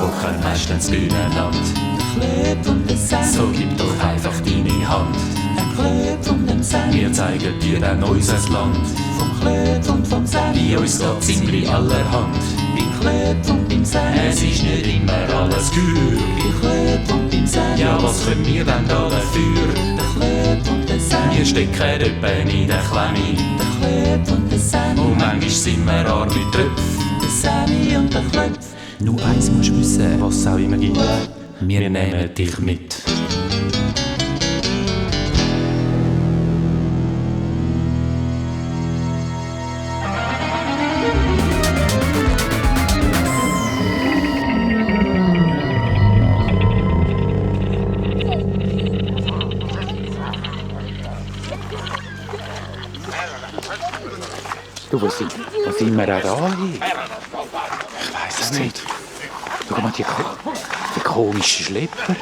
hocken meistens beieinander. Der Klöp und der Sam. So gib doch einfach deine Hand. Der Klöp und der Sam. Wir zeigen dir dann unser Land. Vom Klöp und vom Sam. Bei uns geht ziemlich allerhand. Beim Klöp und beim Sam. Es ist nicht immer alles gut. Beim Klöp und beim Sam. Ja, was können wir denn da dafür? Der Klöp und der Sam. Wir stecken etwa in der Klemme. Der Klöp und der Sam. Und manchmal sind wir arm wie Tröpfe. Der Sammy und der Klöp. Nur eins musst du wissen, was es auch immer gibt. Wir nehmen dich mit. Du, wo sind wir denn da hin? Ich weiss es nicht. Schau mal, die komischen Schlepper.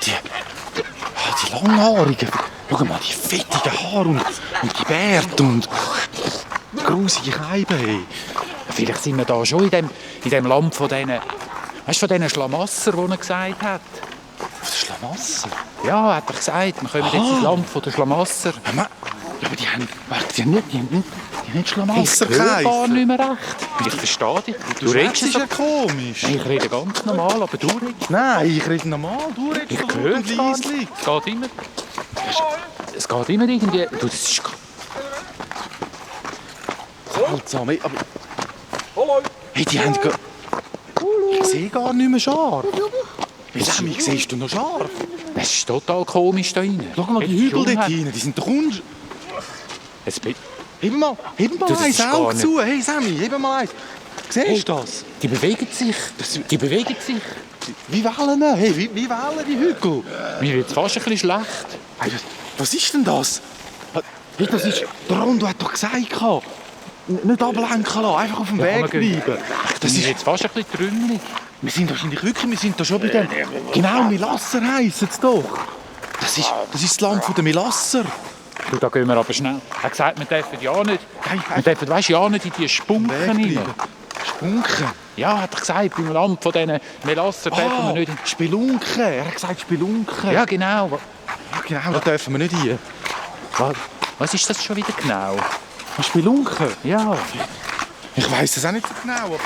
Die langhaarigen. Schau mal, die fettigen Haare und die Bärte und grusige Scheiben. Hey. Vielleicht sind wir da schon in dem Land von diesen, weißt du, von diesen Schlamasser, die er gesagt hat. Von den Schlamasser? Ja, hat er gesagt. Wir kommen jetzt ins Land von den Schlamasser. Ja, aber die haben nicht Schlamasser. Ich höre gar nicht mehr recht. Ich verstehe dich. Du redest ja komisch. Ich rede ganz normal, aber du redest. Nein, ich rede normal. Du redest Ich so höre und es gar leislich. nicht. Es geht immer irgendwie. Du, das ist. Seltsam. Aber... Hey, die haben... Ich sehe gar nicht mehr scharf. Wie Sammy, siehst du noch scharf? Das ist total komisch da rein. Schau mal, die Hügel dort hinten, die sind doch Heb mal Das eins ist gar Auge nicht- zu. Hey Sammy, heb mal eins. Siehst du das? Die bewegen sich. Die bewegen sich. Wie Wellen? Hey, wie Wellen die Hügel? Mir wird fast ein bisschen schlecht. Hey, was ist denn das? Hey, das ist... Der Rondo hat doch gesagt, nicht ablenken lassen, einfach auf dem Weg bleiben. Das ist jetzt fast ein bisschen trümmelig. Wir sind wahrscheinlich wirklich, wir sind da schon bei dem... Genau, Milasser heissen es doch. Das ist das Land der Milasser. Du, da gehen wir aber schnell. Er hat gesagt, wir dürfen ja nicht... Wir dürfen, weißt, ja nicht in die Spunken rein. Spunken? Ja, hat er gesagt, beim Land von diesen Melasser dürfen wir nicht... Spelunken. Er hat gesagt Spelunken. Ja, genau. Ja, genau, da dürfen wir nicht hin. Was ist das schon wieder genau? Spelunken? Ja. Ich weiss es auch nicht so genau.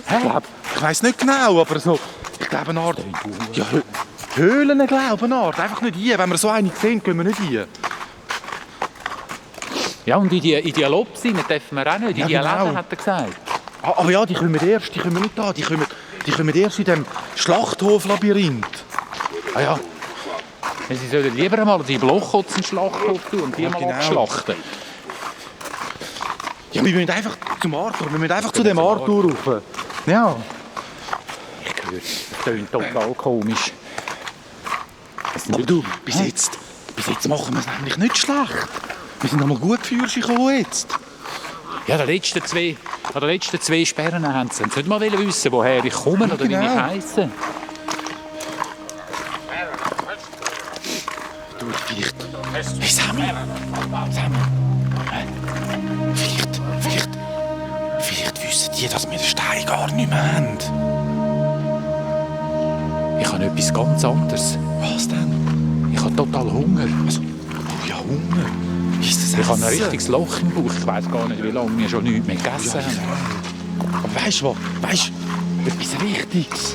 Hä? Ich weiss nicht genau, aber so... Ich glaube eine Art... Ja, Höhlen, glaube ich, eine Art. Einfach nicht hin. Wenn wir so eine sehen, gehen wir nicht hin. Ja, und in die Lopsi dürfen wir auch nicht. In die Ja, genau. Läden, hat er gesagt. Aber ja, die kommen nicht da. Die kommen erst in dem Schlachthoflabyrinth. Ah ja. Sie sollten lieber einmal die Blochkotz in den Schlachthof tun und die Ja, mal genau. abschlachten. Ja, wir müssen einfach zum Arthur. Wir müssen einfach zu dem Arthur rauf. Ja. Ich höre, das klingt total komisch. Aber du, bis jetzt machen wir es nämlich nicht schlecht. Wir sind einmal gut für uns gekommen jetzt. Ja, an den letzten zwei Sperren haben sie nicht mal wissen, woher ich komme oder wie ich genau. heisse. Du, vielleicht... Hey, Sammy. Vielleicht wissen die, dass wir den Stein gar nicht mehr haben. Ich habe etwas ganz anderes. Was denn? Ich habe total Hunger. Also, oh ja, Hunger. Ist das Ich habe ein Essen? richtiges Loch im Bauch. Ich weiss gar nicht, wie lange wir schon nichts mehr gegessen haben. Aber weißt du was? Weißt du, etwas Richtiges.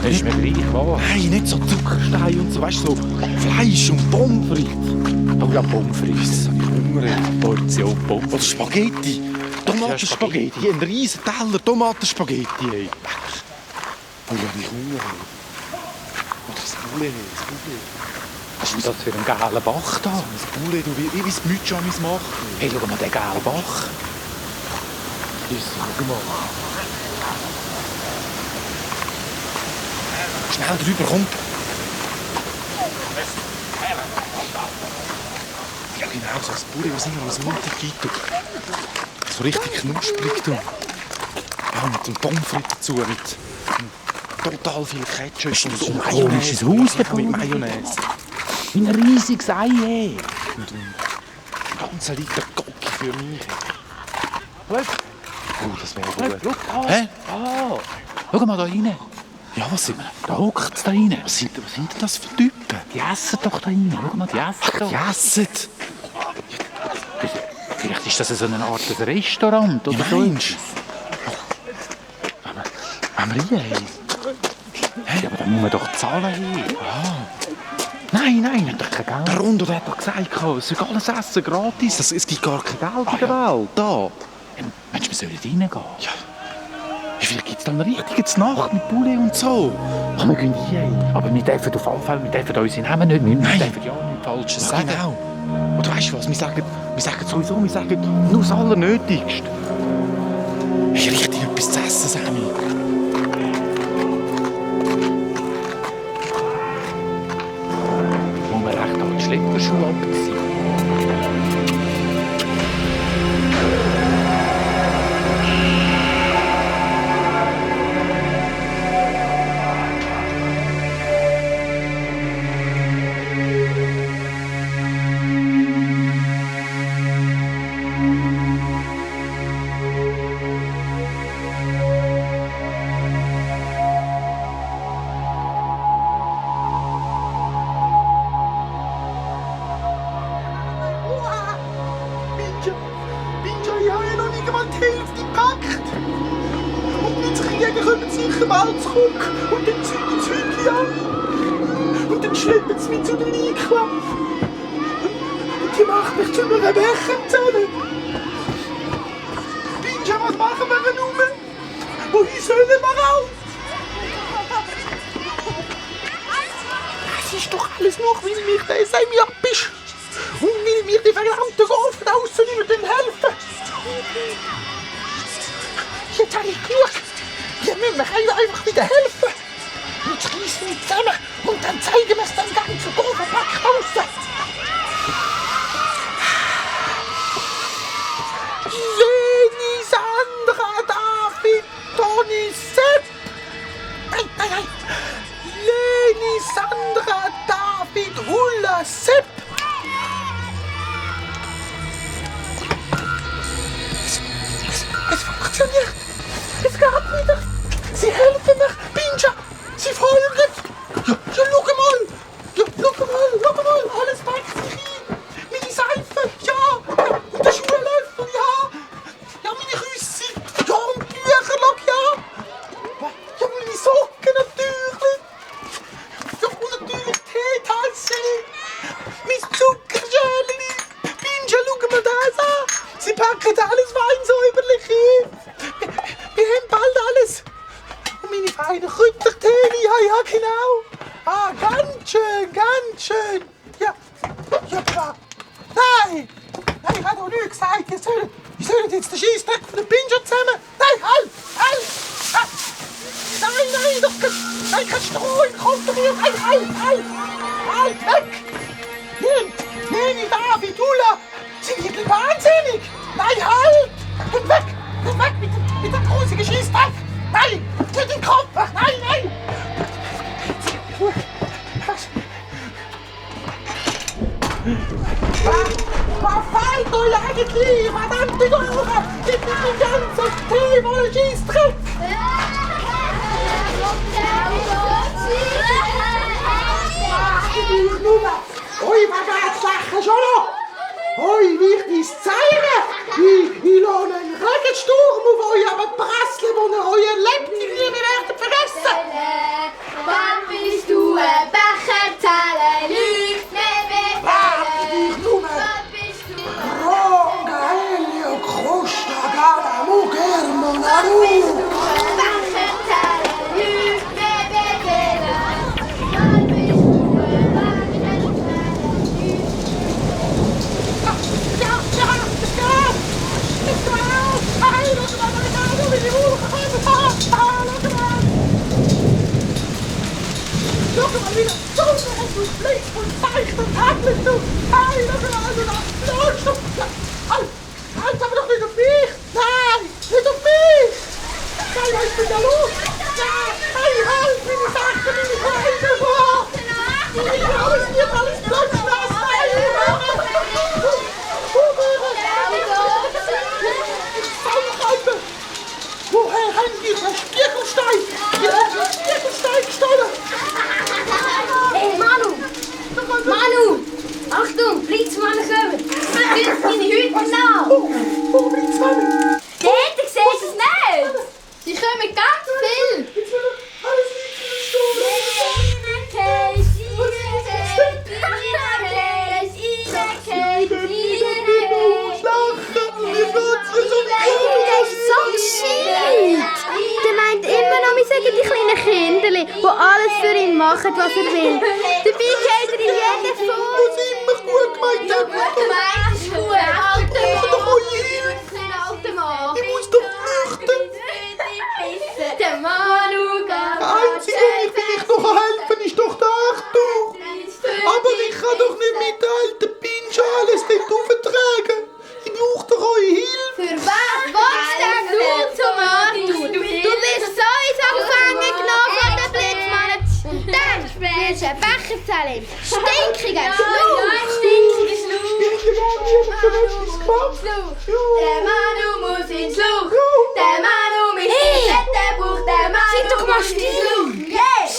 Das ist mir gleich wahr. Nein, nicht so Zuckerstein und so, weißt du, so Fleisch und Pommes frites. Oh ja, Pommes frites. Jetzt habe ich Hunger. Portion Pommes Oder Spaghetti. Tomatenspaghetti. Ein riesen Teller Tomatenspaghetti. Hey. Oh ja, ich Hunger. Oder das Poulet. Was ist das für ein geiler Bach da? Das Poulet, du, wie das Mütschammis machen. Hey, schau mal, den geilen Bach. Schau mal. Schnell drüber, komm. Ja genau, so das Poulet, was immer am Sonntag gibt. So richtig knusprig. Du. Ja, mit dem Pommes frites dazu, mit total viel Ketchup und so komisches Haus, der mit Pommes. Mayonnaise. Wie ein riesiges Ei, hey. Und ein ganzer Liter Gocki für mich. Schau, Oh, das wäre gut. schau, Hä? Schau mal da rein. Ja, was sind wir? Da hockt es da rein. Was sind denn das für Typen? Die essen doch da rein. Schau mal, die essen doch. Die essen. Vielleicht ist das so eine Art Restaurant oder Ja, so. meinst du? Wenn wir reingehen? Ja, aber da muss man doch zahlen hier. Nein, hat doch kein Geld. Der Rondo hat doch gesagt, es ist alles Essen gratis. Es gibt gar kein Geld in der Welt. Da. Meinst du, wir sollen reingehen? Ja. Vielleicht gibt es dann eine richtige Nacht mit Poulet und so. Ach, wir gehen rein. Aber wir dürfen auf alle Fälle, wir dürfen unsere Namen nicht. Wir Nein. dürfen ja nichts Falsches Ja, sagen. genau. Oder weißt du was? Wir sagen sowieso, wir sagen nur das Allernötigste. Ich richte dir etwas zu essen, Sammy. Muss man recht an die Schlepperschuhe abziehen. Binja, ich habe ja noch nicht einmal die Hälfte gepackt. Und mit Kriegen kommen sie sicher bald zurück. Und dann zünden sie Hütchen an. Und dann schleppen sie mich zu der Likwa. Und die macht mich zu einer Bächerzelle. Binja, was machen wir denn nun? Wohin sollen wir raus? Das ist doch alles nur, weil mich der Semi ab ist. Und will mir die verdammte Golf draußen nicht mehr helfen. Jetzt habe ich genug. Wir müssen mir einfach wieder helfen. Jetzt reissen wir zusammen und dann zeigen wir es dem ganzen Golfpack draußen. Jenny, Sandra, David, Toni, Sepp. Nein. Leni, Sandra, David, Ulla, Sepp. Es funktioniert. Es geht wieder. Sie helfen mir. Binja, sie folgen. Ja, schau mal. Ja, schau mal. Alles packt sich ein. Meine Seife, ja. Und der Schuhlöffel, ja. Ja, meine Küsse. Ja, und die Bücherlog, ja. Ja, meine Socken natürlich. Ja, und natürlich Teetasse. Mein Zuckerschälchen. Binja, schau mal das an. Sie packen alles feinsäuberlich ein. Wir haben bald alles. Und meine feinen Kräuterteene, ja, genau. Ah, ganz schön. Ja, klar. Nein, ich habe doch nichts gesagt. Wir sollen jetzt den Scheissdreck von den Pinscher zusammen. Nein, halt. Nein, doch kein Stroh im Kopf mir. Halt, weg. Neni, David, Ulla, sind die wahnsinnig? Nein, halt! Weg mit der großen Schießdreck! Nein! Nicht den Kopf! Nein! Was fällt euch eigentlich? Verdammte Dore! Ich bin den ganzen Tee voller Schießdreck! Ui, was geht's lachen schon noch? Ui, wichtiges Zeichen! Ich lohne einen Regensturm auf euch, aber die Pressle, die ihr euer Lebtag nie mehr werdet vergessen! Wann bist du ein Becherzelle? Lügt mir Warte dich nur! Wann bist du Ronga, Elio, Costa, Gala, Mugermo, Naru! ein Becherzelle? Lügt mir Wann bist du ein Becherzelle? Schau mal wieder, so du schlägst und zeigst und takelst du! Hey, schau mal, du läufst du! Halt aber doch nicht auf mich! Nein, nicht auf mich! Nein, was ist denn da los? Hey, halt, meine Sachen, meine Kleider! Alles blutnass! Woher haben die das Spiegel Stein! Stein! Hey Manu! Manu! Achtung, Blitzmannen kommen! Wirf meine Hüte nach! Wo Blitzmannen? Dort, ich sehe es nicht! Sie kommen ganz viel! Alles Der meint immer noch, wir sagen die kleinen Kinderli, die alles für ihn machen, was er will. Dabei geht er in jeden vor. Das ist immer gut gemeint. Ja, gut gemeint ist gut. Braucht doch eure Hilfe. Alter Mann. Ich muss doch flüchten. Der Manu geht. Einzige, der mir vielleicht noch helfen ist doch der Arthur. Aber ich kann doch nicht mit der alten Pinsche alles dort auftragen. Ich brauche doch eure Hilfe. Für was willst denn du zum Arthur? Du wirst sowieso gefangen genommen von den Blitzmannen. Dann spielst du ein Becherzählen. Stinkiger Schluch. Stinkiger Schluch. Der Manu muss ins Schluch. Der Manu mit der Buch. Der Manu Sei doch mal muss ins still. Schluch. Yes!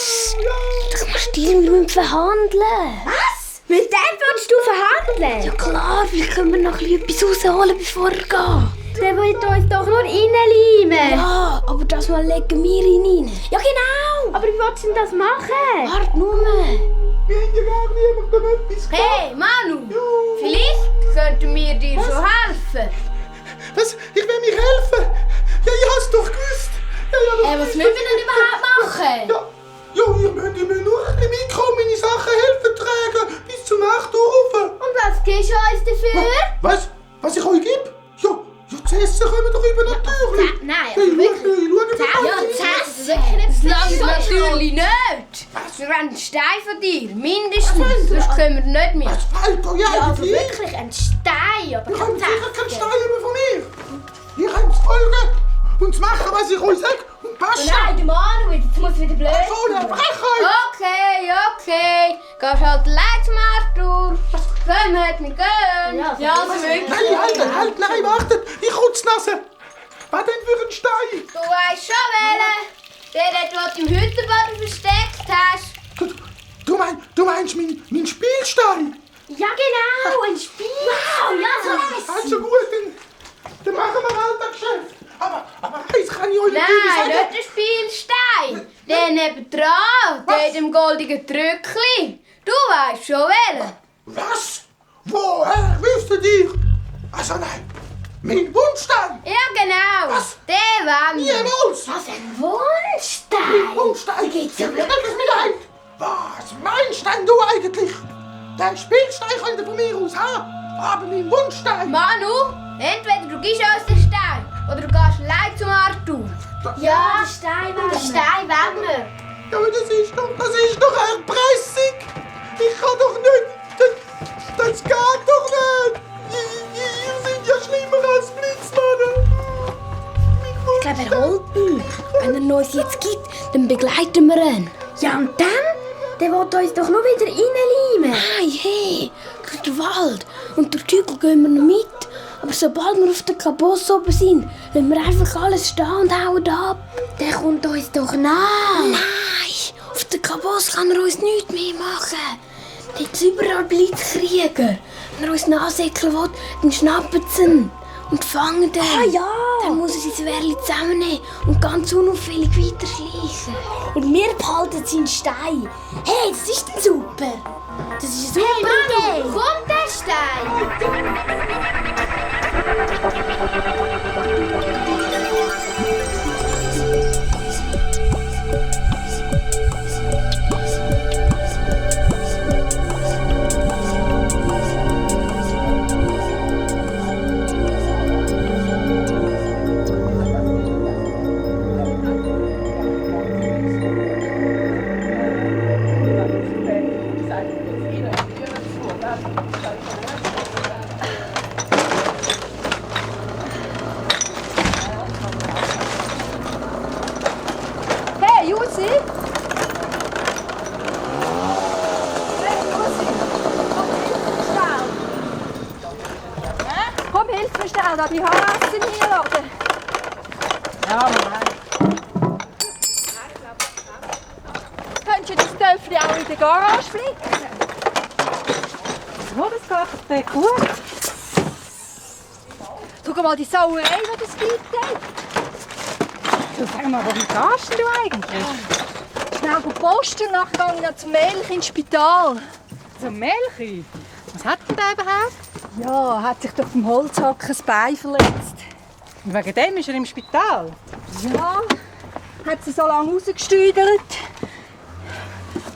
Doch mal still, wir müssen verhandeln. Was? Mit dem willst du verhandeln? Ja klar, vielleicht können wir noch etwas rausholen, bevor er geht. Der will uns doch nur reinleimen. Ja, aber das mal legen wir ihn rein. Ja genau. Aber wie willst du denn das machen? Warte nur. Wir haben ja gar niemandem etwas gemacht. Hey Manu, vielleicht könnten wir dir schon helfen. Was? Ich will mir helfen. Ja, ich hab's doch gewusst. Ja, Was müssen wir denn überhaupt machen? Ja, ihr müsst nur ein bisschen mitkommen, meine Sachen helfen tragen, bis zum 8 Uhr rauf. Und was gibst du uns dafür? Was? Was ich euch gebe? Ja, zu essen kommen doch über natürlich. Nein, Ja, ich schau, Ja, das lange natürlich nicht. Wir wollen einen Stein von dir, mindestens. Sonst können wir nicht mehr. Das fällt doch ja Also eigentlich. wirklich ein Stein, aber Ihr kein habt sicher keinen Text. Stein mehr von mir. Ihr könnt folgen und zu machen, was ich euch sage. Und passt Nein, der Manu, jetzt muss wieder blöd so eine Frechheit. Okay. Gehst halt allein zum Arthur. Kommt, wir gehen. Ja, also wirklich. Nein, nein, wartet. Ich Nase. Was denn für ein Stein? Du weißt schon welchen. Den du im Hüttenboden versteckt hast. Du meinst mein Spielstein? Ja genau, ein Spiel. Wow, ja so Also gut, dann machen wir Alltagsgeschäft. Aber eins kann ich euch Nein, natürlich nicht der Spielstein. Der nebendran, der in dem goldenen Trückli. Du weißt schon welchen. Was? Woher wüsstet ihr? Also nein, mein Wunschstein. Ja genau, Was? der wollen wir. Niemals. Was ein Wunschstein. Mein Wunschstein. geht's ja wirklich nicht ein. Was meinst denn du eigentlich? Den Spielstein könnt ihr von mir aus haben. Aber mein Wunschstein. Manu, entweder du gibst uns den Stein oder du gehst allein zum Arthur. Ja, der Stein wollen wir. Stein wollen wir. Ja, aber das ist doch Erpressung. Ich kann doch nicht. Das geht doch nicht. Ihr seid ja schlimmer als Blitzmannen. Ich glaube, er holt ihn. Wenn er uns jetzt gibt, dann begleiten wir ihn. Ja, und dann? Der will uns doch nur wieder reinleimen. Nein, hey, durch den Wald und durch die Hügel gehen wir noch mit. Aber sobald wir auf der Kabosse oben sind, lassen wir einfach alles stehen und hauen ab. Der kommt uns doch nach. Nein, auf der Kabosse kann er uns nichts mehr machen. Dort sind überall Blitzkrieger. Wenn er uns nachsäckeln will, dann schnappen sie ihn und fangen ihn. Ah ja! Dann muss er sein Wehrli zusammennehmen und ganz unauffällig weiterschleichen. Und wir behalten seinen Stein. Hey, das ist doch super! Das ist eine super Idee! Kommt der Stein? Hey, Jussi! Komm, hilf mir schnell, da die Haare hinladen. Ja, Moment. die Garage flicken. So, das geht gut. Schau mal die Sauerei, die das gibt. Du, sag mal, wohin gehst du eigentlich? Schnell posten und nachher gehe ich zum Melch ins Spital. Zum Melchi? Was hat denn der überhaupt? Ja, er hat sich durch den Holzhacken das Bein verletzt. Und wegen dem ist er im Spital? Ja, hat sie so lange rausgestüdelt.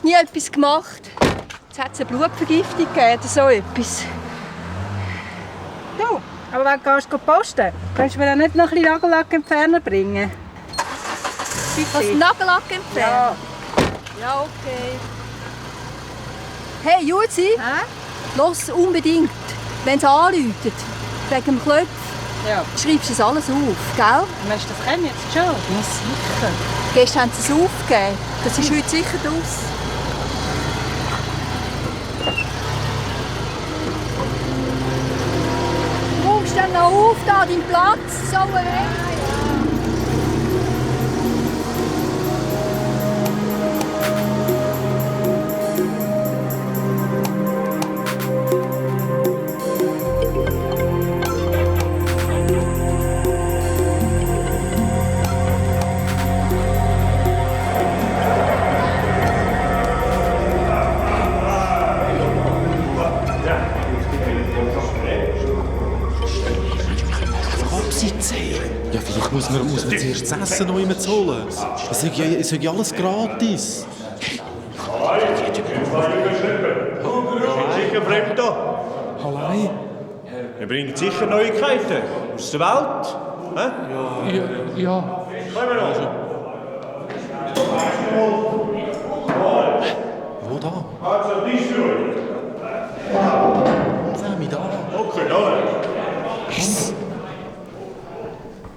Nie etwas gemacht. Jetzt hat es eine Blutvergiftung gegeben oder so etwas. Du, aber wenn du gehst posten, kannst du mir dann nicht noch ein bisschen Nagellackentferner bringen? Was, Nagellack entfernen? Ja, okay. Hey, Jutzi, los unbedingt, wenn es anläutet, wegen dem Klopf, schreibst du es alles auf, gell? Weißt du, das kann ich jetzt schon? Ja, sicher. Gestern haben sie es aufgegeben. Das ist heute sicher draus. Du kommst dann noch auf, da deinen Platz, so Ja, vielleicht muss man zuerst das Essen noch immer holen. Es ist ja alles gratis. Sicher Fremder. Allein? Er bringt sicher Neuigkeiten aus der Welt. Ja. Kommen wir noch. Wo da? Also, die Schuhe. Sammy, da. Okay, da.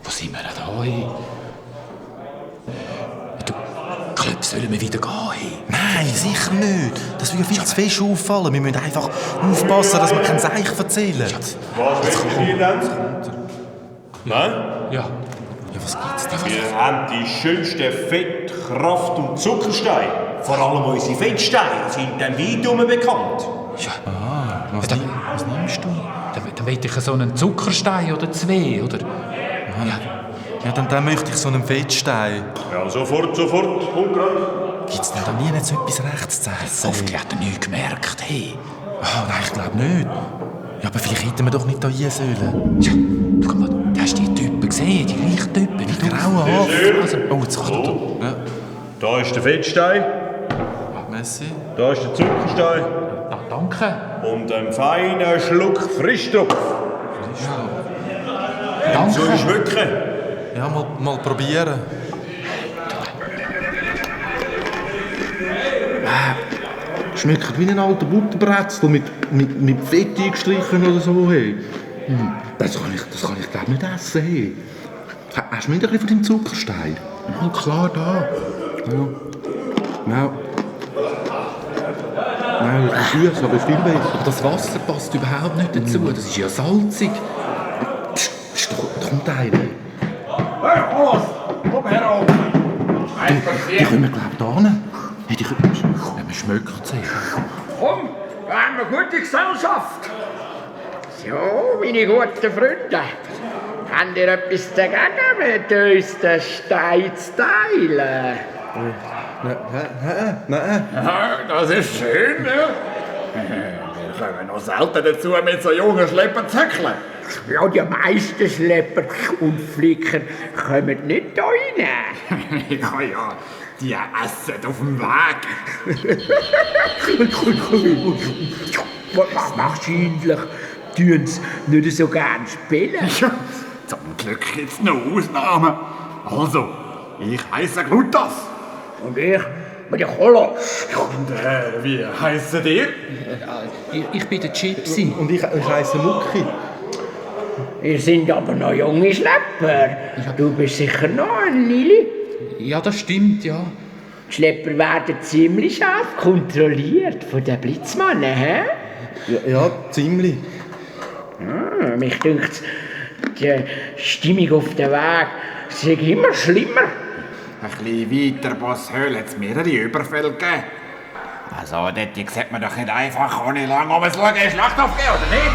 Wo sind wir denn da? Hey? Du, Klöpf, sollen wir wieder gehen? Hey? Nein, sicher nicht. Das würde ja viel zu fest auffallen. Wir müssen einfach aufpassen, dass wir kein Seich erzählen. Was wollen wir denn? Nein? Ja. Ja, was gibt's denn? Wir haben die schönsten Fett-, Kraft- und Zuckersteine. Vor allem unsere Fettsteine sind dann weit herum bekannt. Was nimmst du? Dann will ich so einen Zuckerstein oder zwei, oder? Ja, dann möchte ich so einen Fettstein. Ja, sofort, kommt gerade. Gibt's denn da nie nicht so etwas Rechts zu essen? Hoffentlich hat er nichts gemerkt. Hey. Nein, ich glaube nicht. Ja, aber vielleicht hätten wir doch nicht hier sollen. Ja, schau mal, hast du die Typen gesehen? Die gleichen Typen wie du? Graue Haare. Also, oh, jetzt kann er. Ja. Da ist der Fettstein, Messi. da ist der Zuckerstein Ah, danke. und ein feiner Schluck Frischstopf. Danke. So schmecken. Ja, mal probieren. Schmeckt wie ein alter Butterbrezel mit Fett eingestrichen oder so. Hey. Das kann ich glaube nicht essen. Hey. Hast du mir ein bisschen von deinem Zuckerstein? Ja, klar, da. Ja. Nein, das ist süß, aber viel besser. Aber das Wasser passt überhaupt nicht dazu. Das ist ja salzig. Psst, da kommt einer. Hey, Alles! Komm herauf! Die kommen, glaube ich, da hin. Hey, man schmeckt sie. Komm, wir haben eine gute Gesellschaft. So, meine guten Freunde. Habt ihr etwas dagegen, mit uns den Stein zu teilen? Nein. Ja, das ist schön, ja. Wir kommen noch selten dazu, mit so jungen Schleppern zu heckeln. Ja, die meisten Schlepper und Flicker kommen nicht hier rein. Ja, die essen auf dem Weg. Wahrscheinlich tun sie nicht so gern spielen. Zum Glück gibt's noch Ausnahmen. Also, ich heisse Glutas. Und ich bin der Kolos. Und wie heissen ihr? Ich bin der Gypsy. Und ich heisse Mucki. Ihr seid aber noch junge Schlepper. Du bist sicher noch ein Lili. Ja, das stimmt, ja. Die Schlepper werden ziemlich scharf kontrolliert von den Blitzmannen, hä? Ja, ziemlich. Mich dünkt, die Stimmung auf dem Weg sei immer schlimmer. Ein bisschen weiter, Boss Höhl, hat es mehrere Überfälle gegeben. Also, dort sieht man doch nicht einfach ohne lang um es schauen, eine Schlacht aufgehen, oder nicht?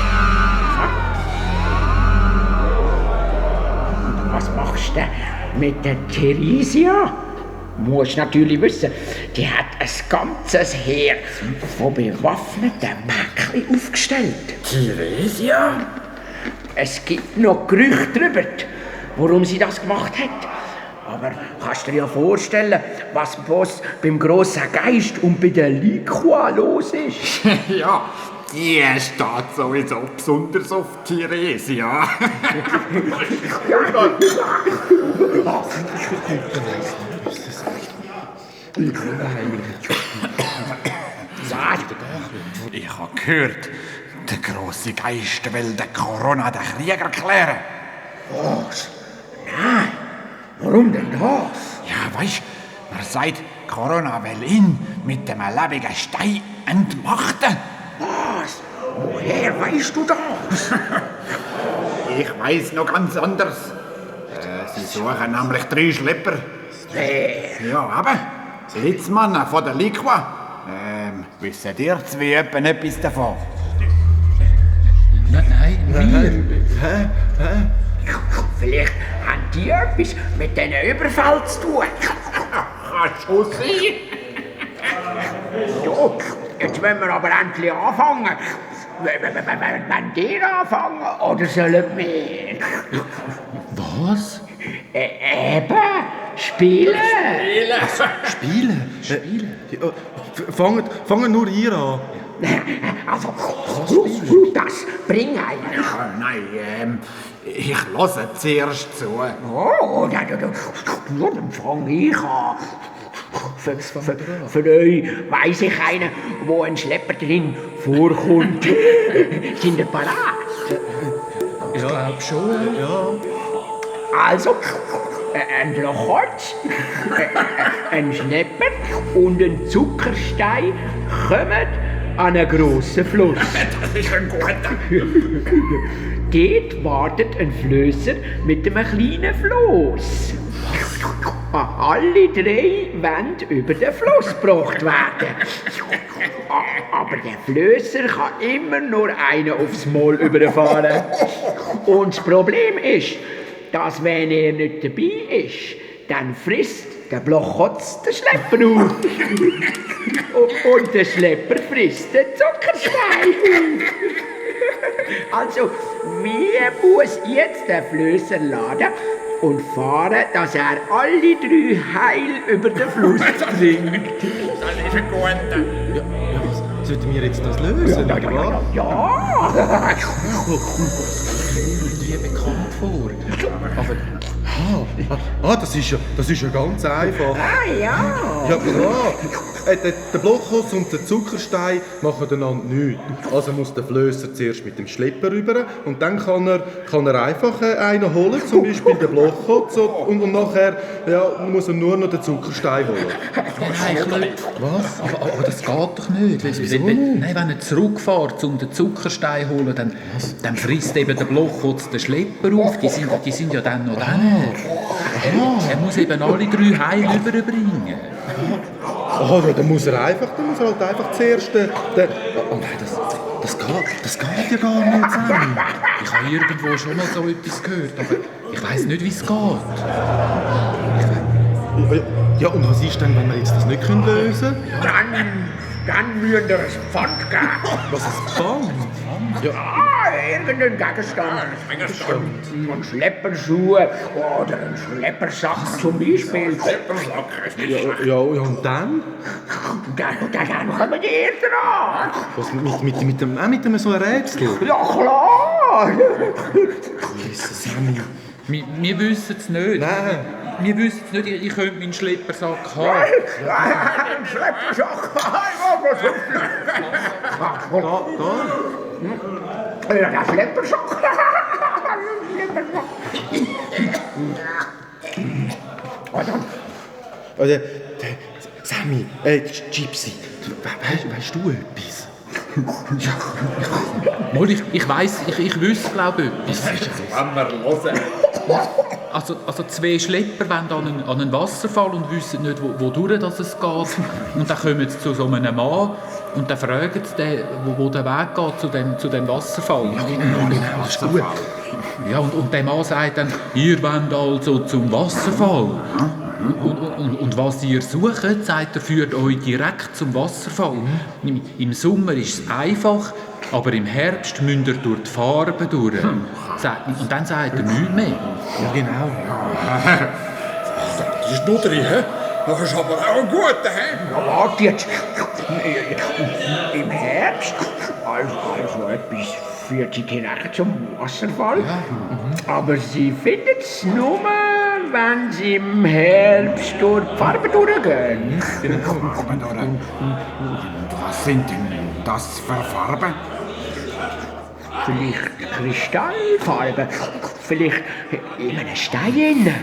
Was machst du mit der Theresia? Du musst natürlich wissen, die hat ein ganzes Heer von bewaffneten Päckchen aufgestellt. Theresia? Es gibt noch Gerüchte darüber, warum sie das gemacht hat. Aber kannst du dir ja vorstellen, was bloß beim grossen Geist und bei der Liqua los ist? Ja, die steht sowieso besonders auf Theresia. Ich habe gehört, der grosse Geist will den Corona den Krieg erklären. Was? Nein, warum denn das? Ja, weisst, man sagt, Corona will ihn mit dem lebendigen Stein entmachten. Was? Woher weißt du das? Ich weiss noch ganz anders. Sie suchen nämlich 3 Schlepper. Wer? Ja, aber Litzmann von der Liqua. Wissen ihr zwei etwas davon? Nein. Vielleicht haben die etwas mit diesen Überfall zu tun. Kann schon sein. Ja, jetzt wollen wir aber endlich anfangen. Wenn die anfangen, oder sollen wir? Was? Eben, spielen. Spielen? Fangen nur ihr an. Also, das bring eigentlich. Nein, ich höre zuerst zu. Oh, dann fange ich an. Für euch weiss ich einen, wo ein Schlepper drin vorkommt. Sind ihr parat? Ich glaube schon. Ja. Also, ein Blochholz, ein Schlepper und ein Zuckerstein kommen an einen grossen Fluss. Das ist ein guter. Dort wartet ein Flösser mit einem kleinen Floss. Alle 3 wollen über den Fluss gebracht werden. Aber der Flösser kann immer nur einen aufs Maul überfahren. Und das Problem ist, dass wenn er nicht dabei ist, dann frisst der Blochkotz den Schlepper auf. Und der Schlepper frisst den Zuckerstein. Also, wie muss jetzt der Flösser laden und fahren, dass er alle 3 heil über den Fluss bringt? Das ist ein guter. Ja, was? Sollten wir jetzt das lösen? Ja! Irgendwie bekannt vor. Aber... das ist ja ganz einfach. Ah ja! Ja klar. Der Blochhaus und der Zuckerstein machen einander nichts. Also muss der Flösser zuerst mit dem Schlepper rüber und dann kann er einfach einen holen, zum Beispiel den Blochhaus und nachher muss er nur noch den Zuckerstein holen. Was? Aber das geht doch nicht. Wieso nicht? Nein, wenn er zurückfährt, um den Zuckerstein zu holen, dann frisst eben der Blochhaus den Schlepper auf. Die sind ja dann noch da. Er muss eben alle 3 heil rüberbringen. Oh, dann muss er halt einfach zuerst oh nein, das geht ja gar nicht zusammen. Ich habe irgendwo schon mal so etwas gehört, aber ich weiss nicht, wie es geht. Ja, und was ist denn, wenn wir jetzt das nicht lösen können? Dann müssen wir ein Pfand geben. Was ist Pfand? Ja. Irgendein Gegenstand. Ein Schlepperschuh oder ein Schleppersack zum Beispiel. Ja, und dann? Dann kommen die ersten an. Was, mit dem so ein Rätsel? Ja, klar. Jesus, Sammy. Wir wissen es nicht. Nein. Wir wissen es nicht, ich könnte meinen Schleppersack haben. Ein Schleppersack. Ja, der Schleppersack. Sammy, Gypsy, weißt du etwas? Mal, ich weiss, ich wüsste, glaube ich, etwas. Wenn wir hören. Also 2 Schlepper wollen an einen Wasserfall und wissen nicht, wodurch das es geht. Und dann kommen sie zu so einem Mann und dann fragen sie den, wo der Weg geht zu dem Wasserfall. Ja, genau, das ist gut. Ja, und der Mann sagt dann, ihr wollt also zum Wasserfall. Und was ihr sucht, sagt er, führt euch direkt zum Wasserfall. Im Sommer ist es einfach, aber im Herbst müsst ihr durch die Farben durch. Und dann sagt er nichts mehr. Ja, genau. Das ist nur drin, hä? Das ist aber auch ein guter, hä? Ja, warte jetzt. Im Herbst, also etwas führt sie direkt zum Wasserfall. Ja. Aber sie findet es nur, wenn sie im Herbst durch die Farbe durchgehen. Was sind denn das für Farben? Vielleicht Kristallfarbe, vielleicht in einem Stein.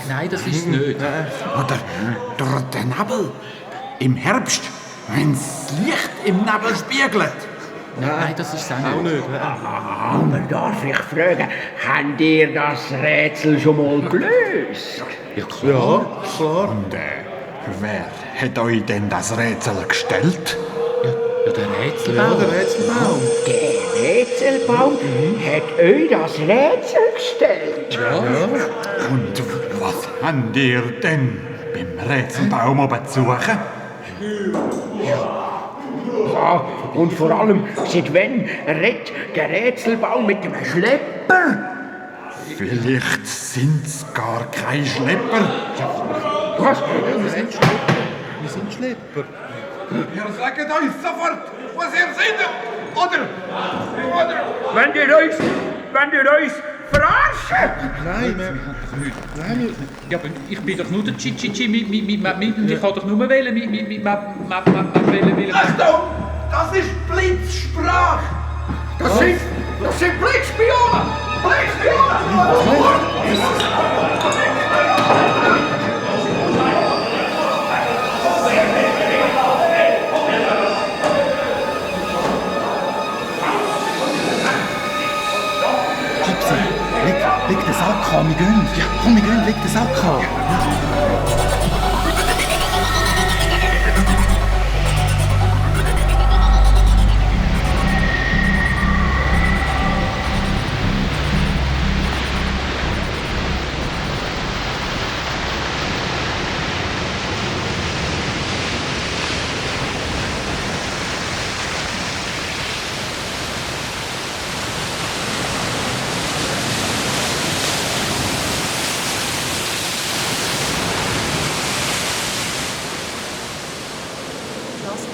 Nein, das ist es nicht. Oder durch den Nebel. Im Herbst, wenn das Licht im Nebel spiegelt. Nein, das ist es auch nicht. Aber darf ich fragen, habt ihr das Rätsel schon mal gelöst? Ja, klar. Und wer hat euch denn das Rätsel gestellt? Ja, der Rätselbaum. Der Rätselbaum hat euch das Rätsel gestellt? Ja. Und was habt ihr denn beim Rätselbaum oben zu suchen? Ja, und vor allem, seit wann redet der Rätselbaum mit dem Schlepper? Vielleicht sind's gar keine Schlepper. Was? Wir sind Schlepper. Ihr sagt euch sofort, was ihr seid, oder? Wenn ihr euch verarschen? Nein, wir haben doch nichts. Nein, ja, aber ich bin doch nur der Chichichi, ich kann doch nur wählen, Achtung! Das ist Blitzsprache! Das sind Blitzspionen! Leg den Sack an, wir gehen. Ja, komm, wir gehen, leg den Sack an.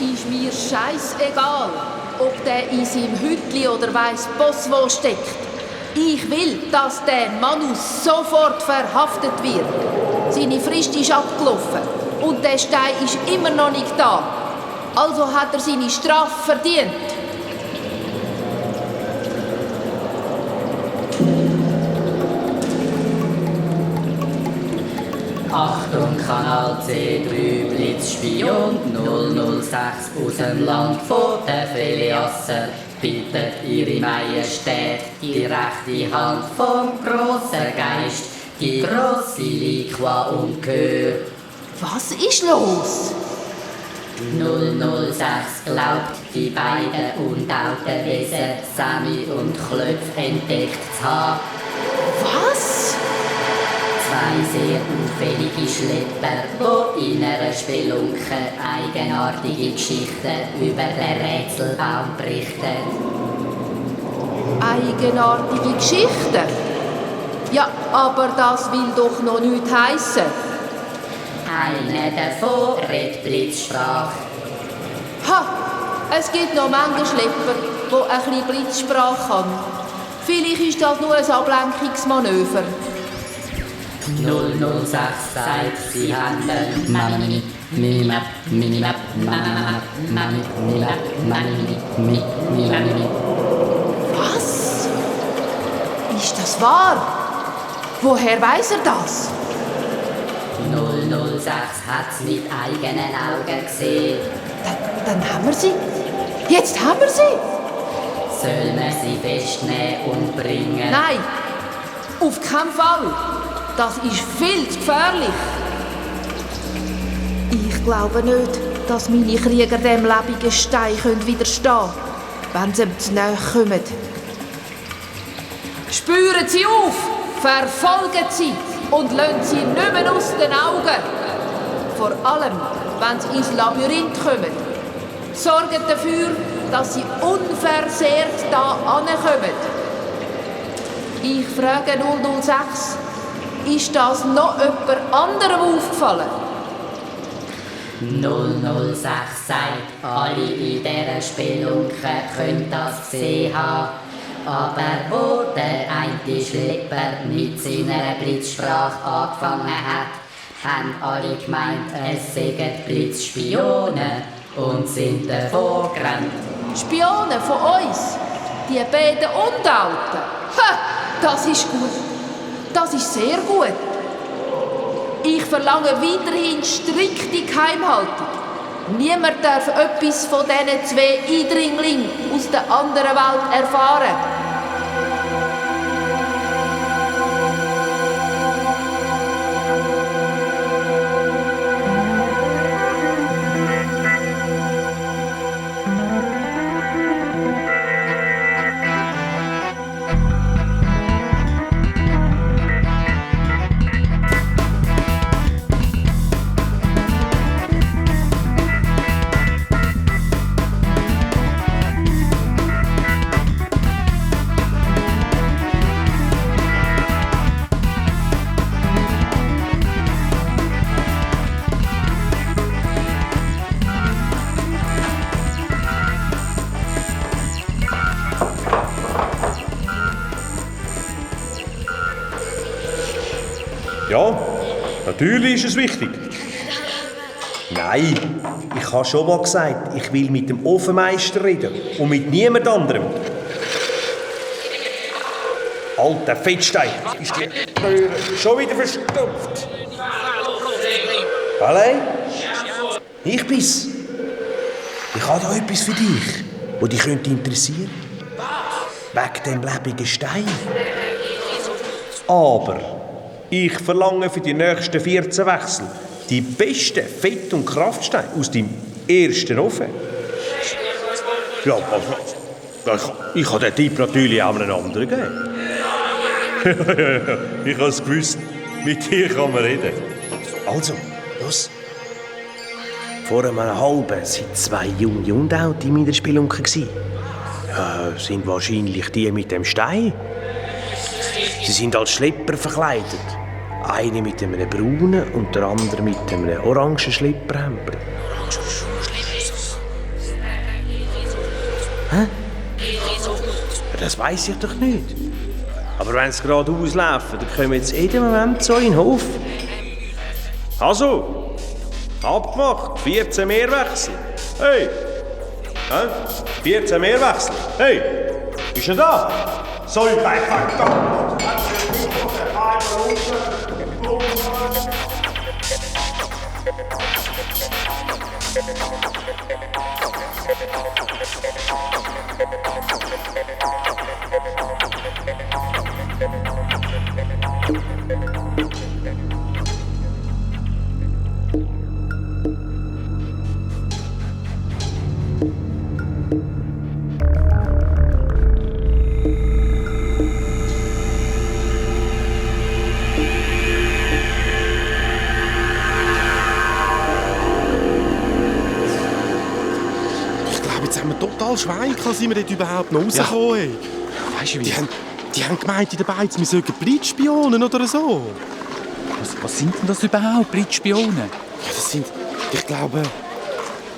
Ist mir scheissegal, ob der in seinem Hütli oder weiss Boss wo steckt. Ich will, dass der Manus sofort verhaftet wird. Seine Frist ist abgelaufen und der Stein ist immer noch nicht da. Also hat er seine Strafe verdient. Achtung, Kanal C3, Blitzspion 006 aus dem Land von der Feliasser. Bittet Ihre Majestät die rechte Hand vom grossen Geist, die grosse Liqua und Gehör. Was ist los? 006 glaubt, die beiden untauten Wesen, Sammy und Klöpf, entdeckt zu haben. Was? Zwei sehr auffällige Schlepper, die in einer Spelunke eigenartige Geschichten über den Rätselbaum berichten. Eigenartige Geschichten? Ja, aber das will doch noch nichts heissen. Einer davon redet Blitzsprache. Ha! Es gibt noch manche Schlepper, die ein bisschen Blitzsprache kann. Vielleicht ist das nur ein Ablenkungsmanöver. 006 sagt, sie haben Minimap. Was? Ist das wahr? Woher weiß er das? 006 hat es mit eigenen Augen gesehen. Dann haben wir sie. Jetzt haben wir sie. Sollen wir sie festnehmen und bringen? Nein, auf keinen Fall. Das ist viel zu gefährlich. Ich glaube nicht, dass meine Krieger dem lebenden Stein widerstehen können, wenn sie ihm zu nahe kommen. Spüren Sie auf, verfolgen Sie und lassen Sie nicht mehr aus den Augen. Vor allem, wenn Sie ins Labyrinth kommen. Sorgen dafür, dass Sie unversehrt da ankommen. Ich frage 006, ist das noch jemand anderem aufgefallen? 006 sagt, alle in dieser Spelunke können das gesehen haben. Aber wo der eine Schlepper mit seiner Blitzsprache angefangen hat, haben alle gemeint, es seien Blitzspione und sind davon gerannt. Spione von uns? Die beiden Undauten? Ha, das ist gut. Das ist sehr gut. Ich verlange weiterhin strikte Geheimhaltung. Niemand darf etwas von diesen 2 Eindringlingen aus der anderen Welt erfahren. Ja, natürlich ist es wichtig. Nein, ich habe schon mal gesagt, ich will mit dem Ofenmeister reden und mit niemand anderem. Alter Fettstein, ist die Röhre schon wieder verstopft? Allein? Ich bin's. Ich habe da etwas für dich, das dich interessieren könnte. Wegen dem lebenden Stein. Aber ich verlange für die nächsten 14 Wechsel die besten Fett- und Kraftsteine aus deinem ersten Ofen. Ja, also, ich habe den Tipp natürlich auch einem anderen gegeben. Ich habe es gewusst, mit dir kann man reden. Also, los. Vor einem halben sind 2 junge Undaute in meiner Spelunke. Ja, sind wahrscheinlich die mit dem Stein. Sie sind als Schlepper verkleidet. Eine mit einem braunen und der andere mit einem orangen Schlepperhemd. Hä? Das weiss ich doch nicht. Aber wenn sie gerade auslaufen, dann kommen jetzt jeden Moment so in den Hof. Also, abgemacht, 14 Mehrwechsel. Hey! 14 Mehrwechsel. Hey! Ist er da? Soll ich einfach da? Total Schwein, sind wir dort überhaupt noch rausgekommen. Ja. Weißt du, die haben gemeint in der Beiz, wir sollten Blitzspionen oder so. Was sind denn das überhaupt, Blitzspionen? Ja, ich glaube,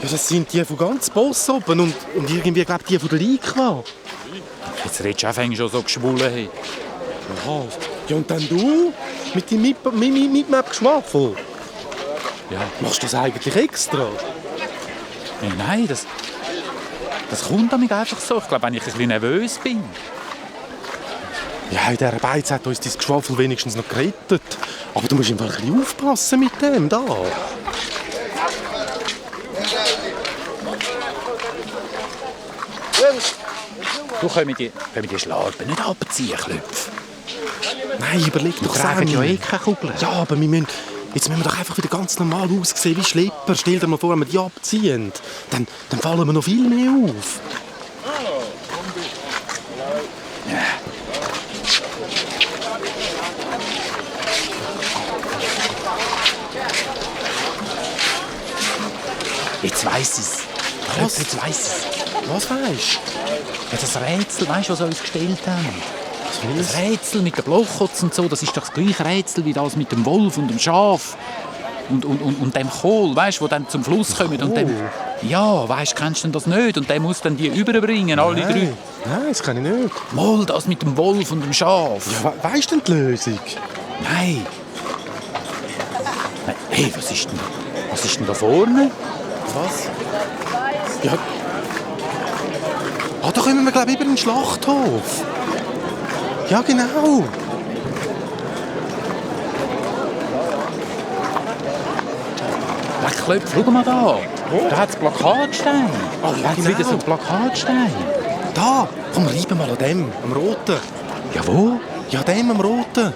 das sind die von ganz Boss oben und irgendwie, glaube ich, die von der Likwa. Jetzt redest du auch schon so geschwollen. Hey. Ja, und dann du mit dem Mitmap-Geschwafel. Ja. Machst du das eigentlich extra? Nein, das kommt damit einfach so. Ich glaube, wenn ich ein bisschen nervös bin. Ja, in dieser Beiz hat uns dein Geschwafel wenigstens noch gerettet. Aber du musst einfach ein bisschen aufpassen mit dem da. Du können die Schlarpen nicht abziehen, Klöpf. Nein, überleg doch, tragen Sammy. ja eh keine Kugeln. Ja, aber jetzt müssen wir doch einfach wieder ganz normal aussehen wie Schlepper. Stell dir mal vor, wenn wir die abziehen. Dann fallen wir noch viel mehr auf. Jetzt weiss ich's. Was? Jetzt weiss ich's. Was weisst Ja, das Rätsel, weißt du, was sie uns gestellt haben? Das Rätsel mit den Blochkotz und so, das ist doch das gleiche Rätsel wie das mit dem Wolf und dem Schaf. Und dem Kohl, weißt du, wo dann zum Fluss kommen. Und dem, ja, weißt du, kennst du das nicht? Und der muss dann die überbringen, alle drei. Nein, das kann ich nicht. Mal das mit dem Wolf und dem Schaf. Ja, weisst du denn die Lösung? Nein. Hey, was ist denn da vorne? Was? Ja. Ah, da kommen wir, glaube ich, über den Schlachthof. Ja, genau. Klöpf, schau mal da. Da hat es Plakatsteine. Oh, Da hat es wieder so Plakatsteine. Da, komm, reiben mal an dem, am Roten. Ja, wo? Ja, dem, am Roten.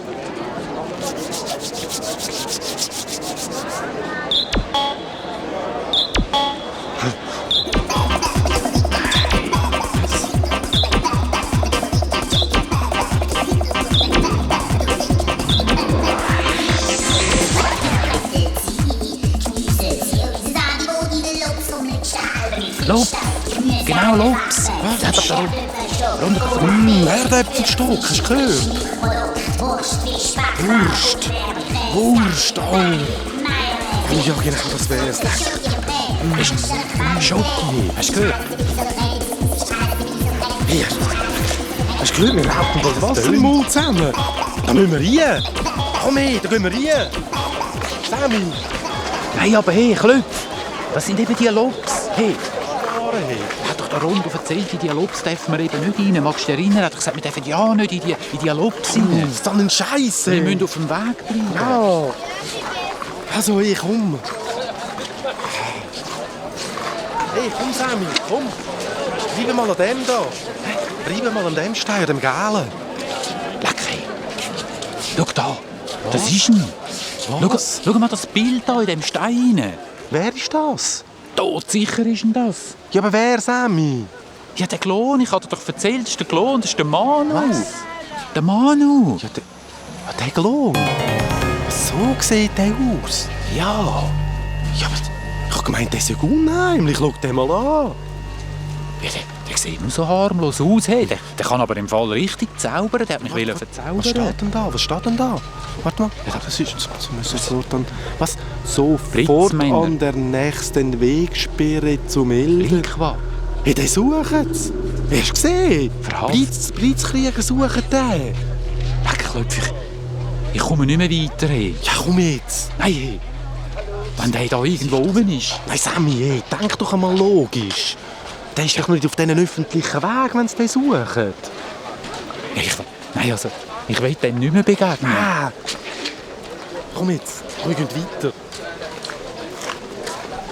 Lob. Genau, Lobs. Der hat doch da Erdäpfelstock, hast du gehört? Wurst, oh. Ja, genau, das wär's. Schoki, hast du gehört? Hier. Hast du gehört, wir rauchen das Wasser im Mund zusammen. Da müssen wir rein. Komm her, da gehen wir rein. Sammy. Nein, aber hey, Klöpf. Das sind eben die Lobs. Hey. Er hat doch der Rondo erzählt, in die Lobs dürfen wir eben nicht rein. Magst du dich erinnern? Er hat doch gesagt, wir dürfen ja nicht in die Lobs rein. Das ist dann ein Scheiße. Wir müssen auf dem Weg bleiben. Ja. Also, hey, komm. Hey, komm, Sammy, komm. Bleiben mal an dem da. Bleiben mal an dem Stein, an dem Galen. Leck, hey. Schau da. Das ist ihn. Schau mal das Bild da in dem Stein. Wer ist das? Todsicher ist denn das. Ja, aber wer, Sammy? Ja, der Klon, ich hatte dir doch erzählt, das ist der Klon, das ist der Manu. Was? Der Manu. Ja, der Klon? So sieht der aus? Ja. Ja, aber ich habe gemeint, der ist ja unheimlich. Schau den mal an. Ja, der sieht nur so harmlos aus. Hey, der kann aber im Fall richtig zaubern. Der hat mich verzaubern. Was steht denn da? Was steht denn da? Warte mal. Ja, das ist sofort an... Was? Sofort an der nächsten Wegsperre zum Elder. Hey, den suchen sie. Hast du gesehen? Blitzkrieger suchen den. Klöpf, ich komme nicht mehr weiter. Hey. Ja, komm jetzt. Nein, hey. Wenn der da irgendwo oben ist. Nein, Sammy, hey, denk doch einmal logisch. Der ist doch nicht auf diesen öffentlichen Weg, wenn sie den suchen. Nein, also, ich will dem nicht mehr begegnen. Ah. Komm jetzt, wir gehen weiter.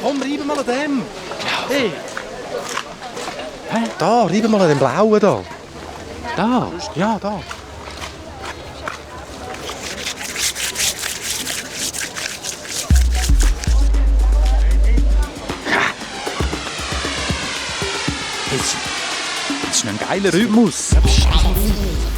Komm, reiben mal an dem. Hey. Hä? Da, reiben mal an dem Blauen da. Da? Ja, da. Das ist ein geiler Rhythmus.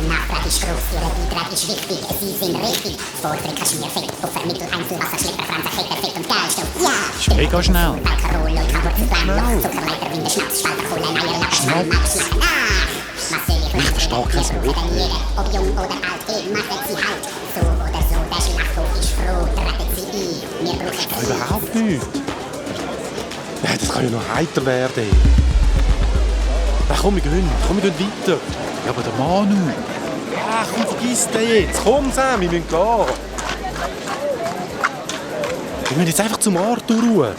Nachtrag ist groß, Ihr Beitrag ist wichtig, Sie sind richtig. Vorträge Kaschmirfett, Puffer, Mittel, Einzelwasser, Schlepper, Franzer, Fetter, Fett und Gallstoff. Ja! Ist mega schnell. Alkohol, Leutransport, Zuckerleiter, Winde, Schnaps, Spalterkohle, Eierlachs, Schnaps. Ich verstehe kein Wort. Ob jung oder alt, machen Sie halt. So oder so, der Schlachthof ist froh, treten Sie ein. Wir brauchen Sie. Überhaupt nicht. Ja, das kann ja noch heiter werden. Na, komm, wir gehen weiter. Ja, aber der Manu. Ja, komm, vergiss den jetzt. Komm, Sam, wir müssen gehen. Wir müssen jetzt einfach zum Arthur ruhen.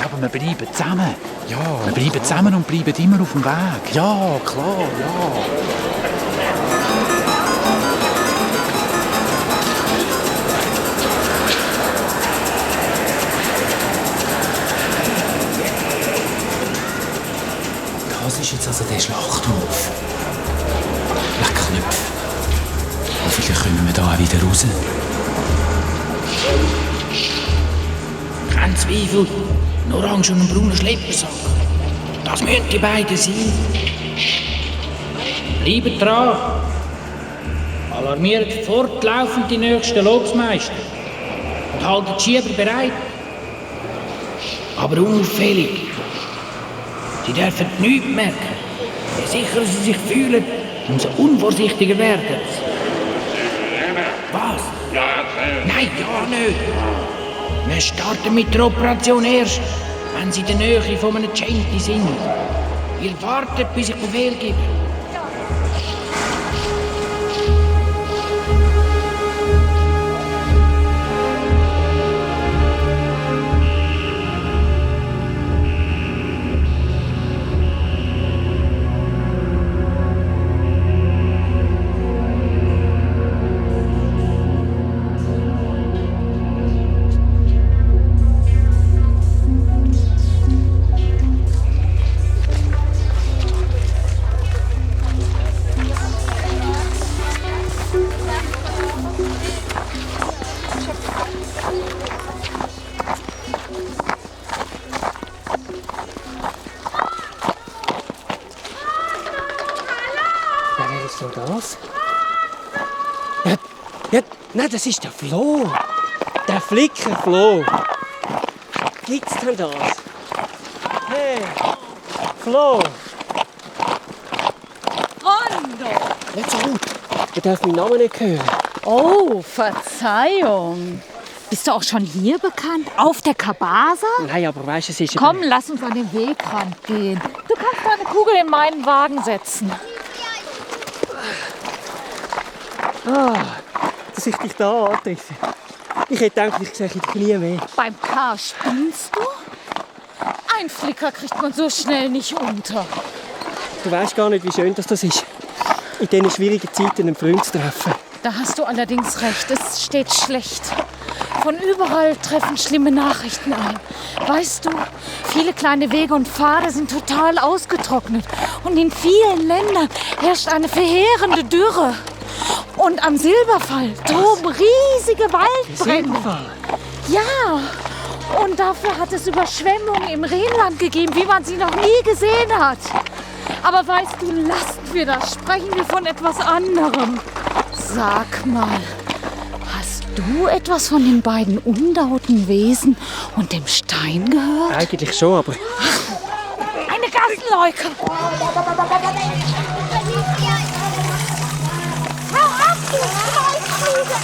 Aber wir bleiben zusammen. Ja. Wir bleiben zusammen und bleiben immer auf dem Weg. Ja, klar, ja. Das ist jetzt also der Schlachthof. Leck Knöpf. Hoffentlich raus. Kein Zweifel, ein orange und ein brauner Schleppersack. Das müssen die beiden sein. Bleibt dran. Alarmiert fortlaufend die nächsten Lobsmeister. Und haltet die Schieber bereit. Aber unauffällig. Sie dürfen nichts merken. Je sicherer sie sich fühlen, umso unvorsichtiger werden sie. Was? Nein, ja nicht. Wir starten mit der Operation erst, wenn sie in der Nähe von einem Genti sind. Ihr wartet, bis ich Befehl gebe. Nein, das ist der Flo. Der Flicker-Flo. Gibt's denn das? Hey, Flo. Rondo! Nicht so laut. Ich darf meinen Namen nicht hören. Oh, Verzeihung. Bist du auch schon hier bekannt? Auf der Kabasa? Nein, aber weißt du, es ist... Komm, lass uns an den Wegrand gehen. Du kannst deine Kugel in meinen Wagen setzen. Dass ich dich da antreffe. Ich hätte gedacht, ich sehe dich nie mehr. Beim K spinnst du? Ein Flicker kriegt man so schnell nicht unter. Du weißt gar nicht, wie schön das ist, in diesen schwierigen Zeiten einen Freund zu treffen. Da hast du allerdings recht, es steht schlecht. Von überall treffen schlimme Nachrichten ein. Weißt du, viele kleine Wege und Pfade sind total ausgetrocknet. Und in vielen Ländern herrscht eine verheerende Dürre. Und am Silberfall toben riesige Waldbrände. Ja, und dafür hat es Überschwemmungen im Rheinland gegeben, wie man sie noch nie gesehen hat. Aber weißt du, lassen wir das, sprechen wir von etwas anderem. Sag mal, hast du etwas von den beiden unlauten Wesen und dem Stein gehört? Eigentlich schon, aber... Eine Gassenleuke! Hau ab, du Scheißfliege!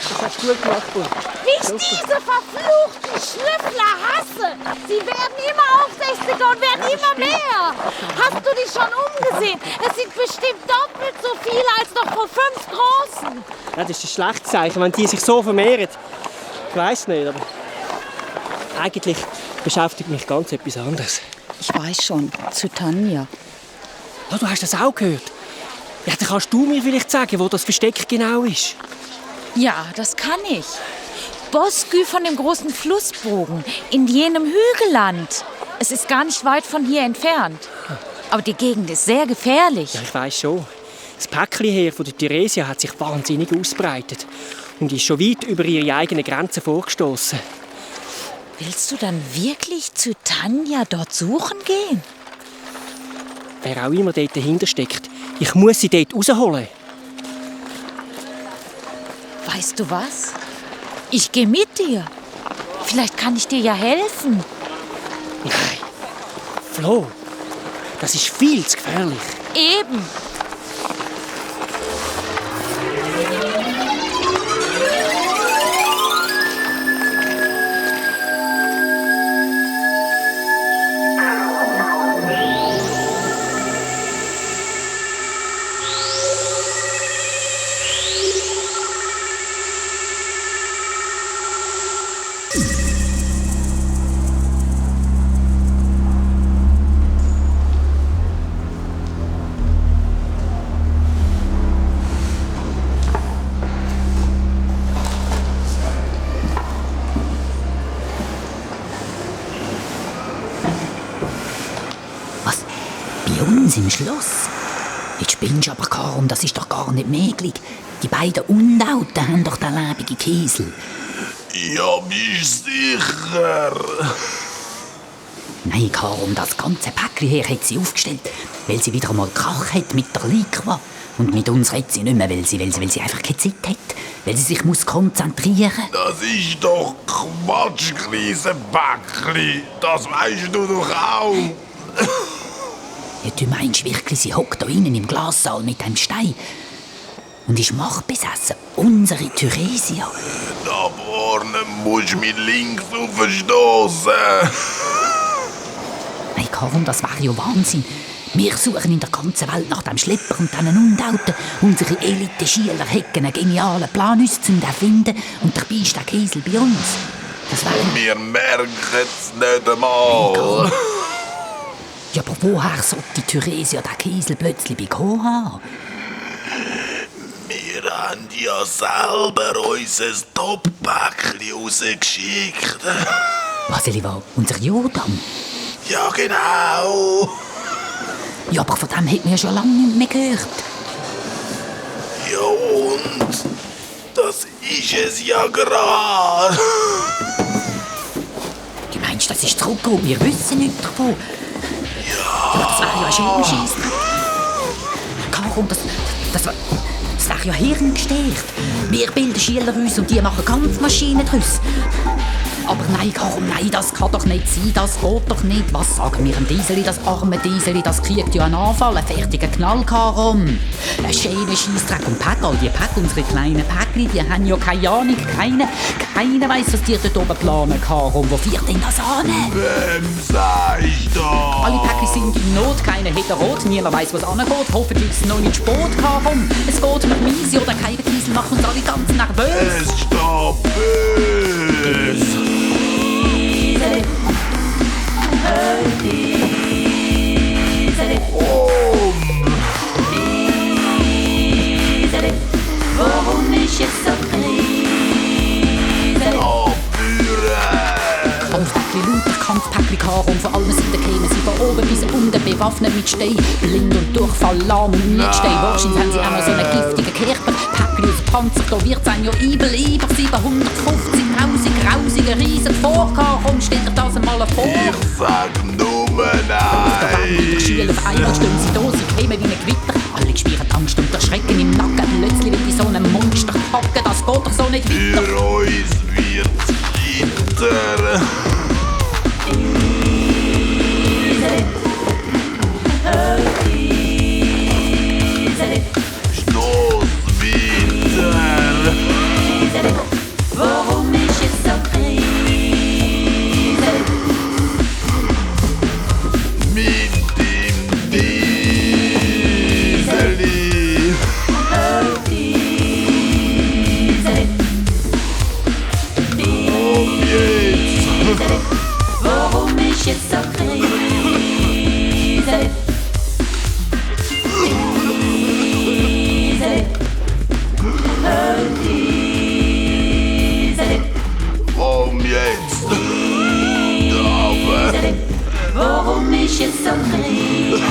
Das hast du gut gemacht, Bub. Wie ich diese verfluchten Schnüffler hasse! Sie werden immer aufsässiger und werden immer mehr! Hast du dich schon umgesehen? Es sind bestimmt doppelt so viele als noch vor 5 Großen! Ja, das ist ein schlechtes Zeichen, wenn die sich so vermehren. Ich weiss nicht, aber... Eigentlich beschäftigt mich ganz etwas anderes. Ich weiß schon, zu Tanja. Oh, du hast das auch gehört? Ja, dann kannst du mir vielleicht sagen, wo das Versteck genau ist. Ja, das kann ich. Bosgü von dem großen Flussbogen, in jenem Hügelland. Es ist gar nicht weit von hier entfernt. Aber die Gegend ist sehr gefährlich. Ja, ich weiss schon. Das Päckchenheer von der Theresia hat sich wahnsinnig ausbreitet und ist schon weit über ihre eigenen Grenzen vorgestoßen. Willst du dann wirklich zu Tanja dort suchen gehen? Wer auch immer dort dahinter steckt, ich muss sie dort rausholen. Weißt du was? Ich gehe mit dir. Vielleicht kann ich dir ja helfen. Nein, Flo, das ist viel zu gefährlich. Eben. Bei uns im Schloss? Jetzt spinnst du aber, Karum, das ist doch gar nicht möglich. Die beiden Unlauten haben doch den lebenden Kiesel. Ja, bist sicher. Nein, Karum, das ganze Päckchen hier hat sie aufgestellt, weil sie wieder einmal Krach hat mit der Liqua. Und mit uns redet sie nicht mehr, weil sie einfach keine Zeit hat. Weil sie sich muss konzentrieren muss. Das ist doch Quatsch, Riesenpäckchen. Das weißt du doch auch. Ja, du meinst wirklich, sie hockt da innen im Glassaal mit einem Stein und ist machtbesessen, unsere Theresia. Da vorne musst du mit links aufstoßen. Nein, Karum, das wäre ja Wahnsinn. Wir suchen in der ganzen Welt nach dem Schlepper und diesen Undauten. Unsere Elite-Schüler hätten einen genialen Plan, uns zu erfinden, und dabei ist der Kiesel bei uns. Das wäre... Wir merken es nicht einmal. Ja, aber woher sollte die Theresia den Kiesel plötzlich bekommen haben? Wir haben ja selber unser Top-Päckchen rausgeschickt. Was, Eliva? Unser Jodam? Ja, genau. Ja, aber von dem hat man ja schon lange nicht mehr gehört. Ja, und? Das ist es ja gerade. Du meinst, das ist zurückgekommen? Wir wissen nichts davon. Ja, das wäre ja ein schöner Scheissdreck. Karum, das wäre ja hirngestärkt. Wir bilden Schüler uns und die machen Kampfmaschinen draus. Aber nein, Karum, nein, das kann doch nicht sein, das geht doch nicht. Was sagen wir dem Dieseli, das arme Dieseli, das kriegt ja einen Anfall, einen fertigen Knall, Karum. Ein schöner Scheissdreck und Päckl, die Päckl, unsere kleinen Päckli, die haben ja keine Ahnung, keiner weiss, was die dort oben planen, Karum. Wo führt denn das an? Wem sagst du? Alle Päckli sind in Not, keiner hat rot, niemand weiss, was angeht. Hoffentlich ist es noch nicht spät, Karum. Es geht mit Miesi oder kein Kiesel, macht uns alle ganz nervös. Es steht böse. Warum ist es so Krise? Kampfpäckli, lauter Kampfpäckli, Karum, von allen Seiten kämen sie von oben bis unten, bewaffnet mit Stein, blind und Durchfall, lahm und nicht Stein. Wahrscheinlich haben sie auch noch so einen giftigen Körper. Päckli aus Panzer, da wird's einem ja übel, über 750 grausige Riesen vor, Karum, stell dir das einmal vor. Ich sag nur nein. Da werden die Schüler auf einmal stehen sie da, sie kämen wie ein Gewitter. Alle spüren Angst und Erschrecken im Nacken. Plötzlich wird die so ein Monster packen, das geht doch so nicht weiter. Für uns wird's bitter. Stoß bitter. Warum ist es so Krise? Mit dem Dieseli. Warum ist es so Krise? Jetzt. Warum ist es so Krise?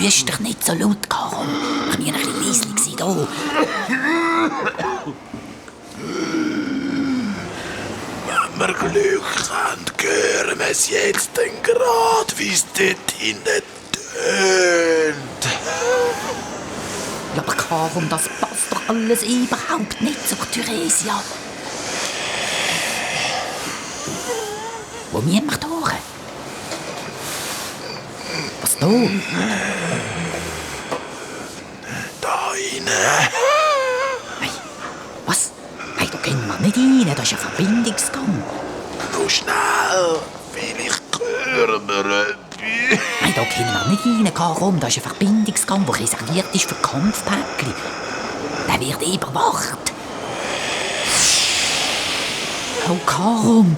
Hüst dich nicht so laut, Karum. Ich bin ein bisschen leislich hier. Wenn wir Glück haben, hören wir es jetzt gerade, wie es dort hinten tönt. Ja, aber Karum, das passt doch alles überhaupt nicht zur Theresia. Wo müssen wir durch? Was da? Da rein. Hey, was? Hey, da können wir nicht rein, das ist ein Verbindungsgang. Nur schnell, vielleicht hören wir etwas. Nein, da können wir nicht rein, Karum, das ist ein Verbindungsgang, der reserviert ist für Kampfpäckli. Der wird überwacht. Oh, Karum.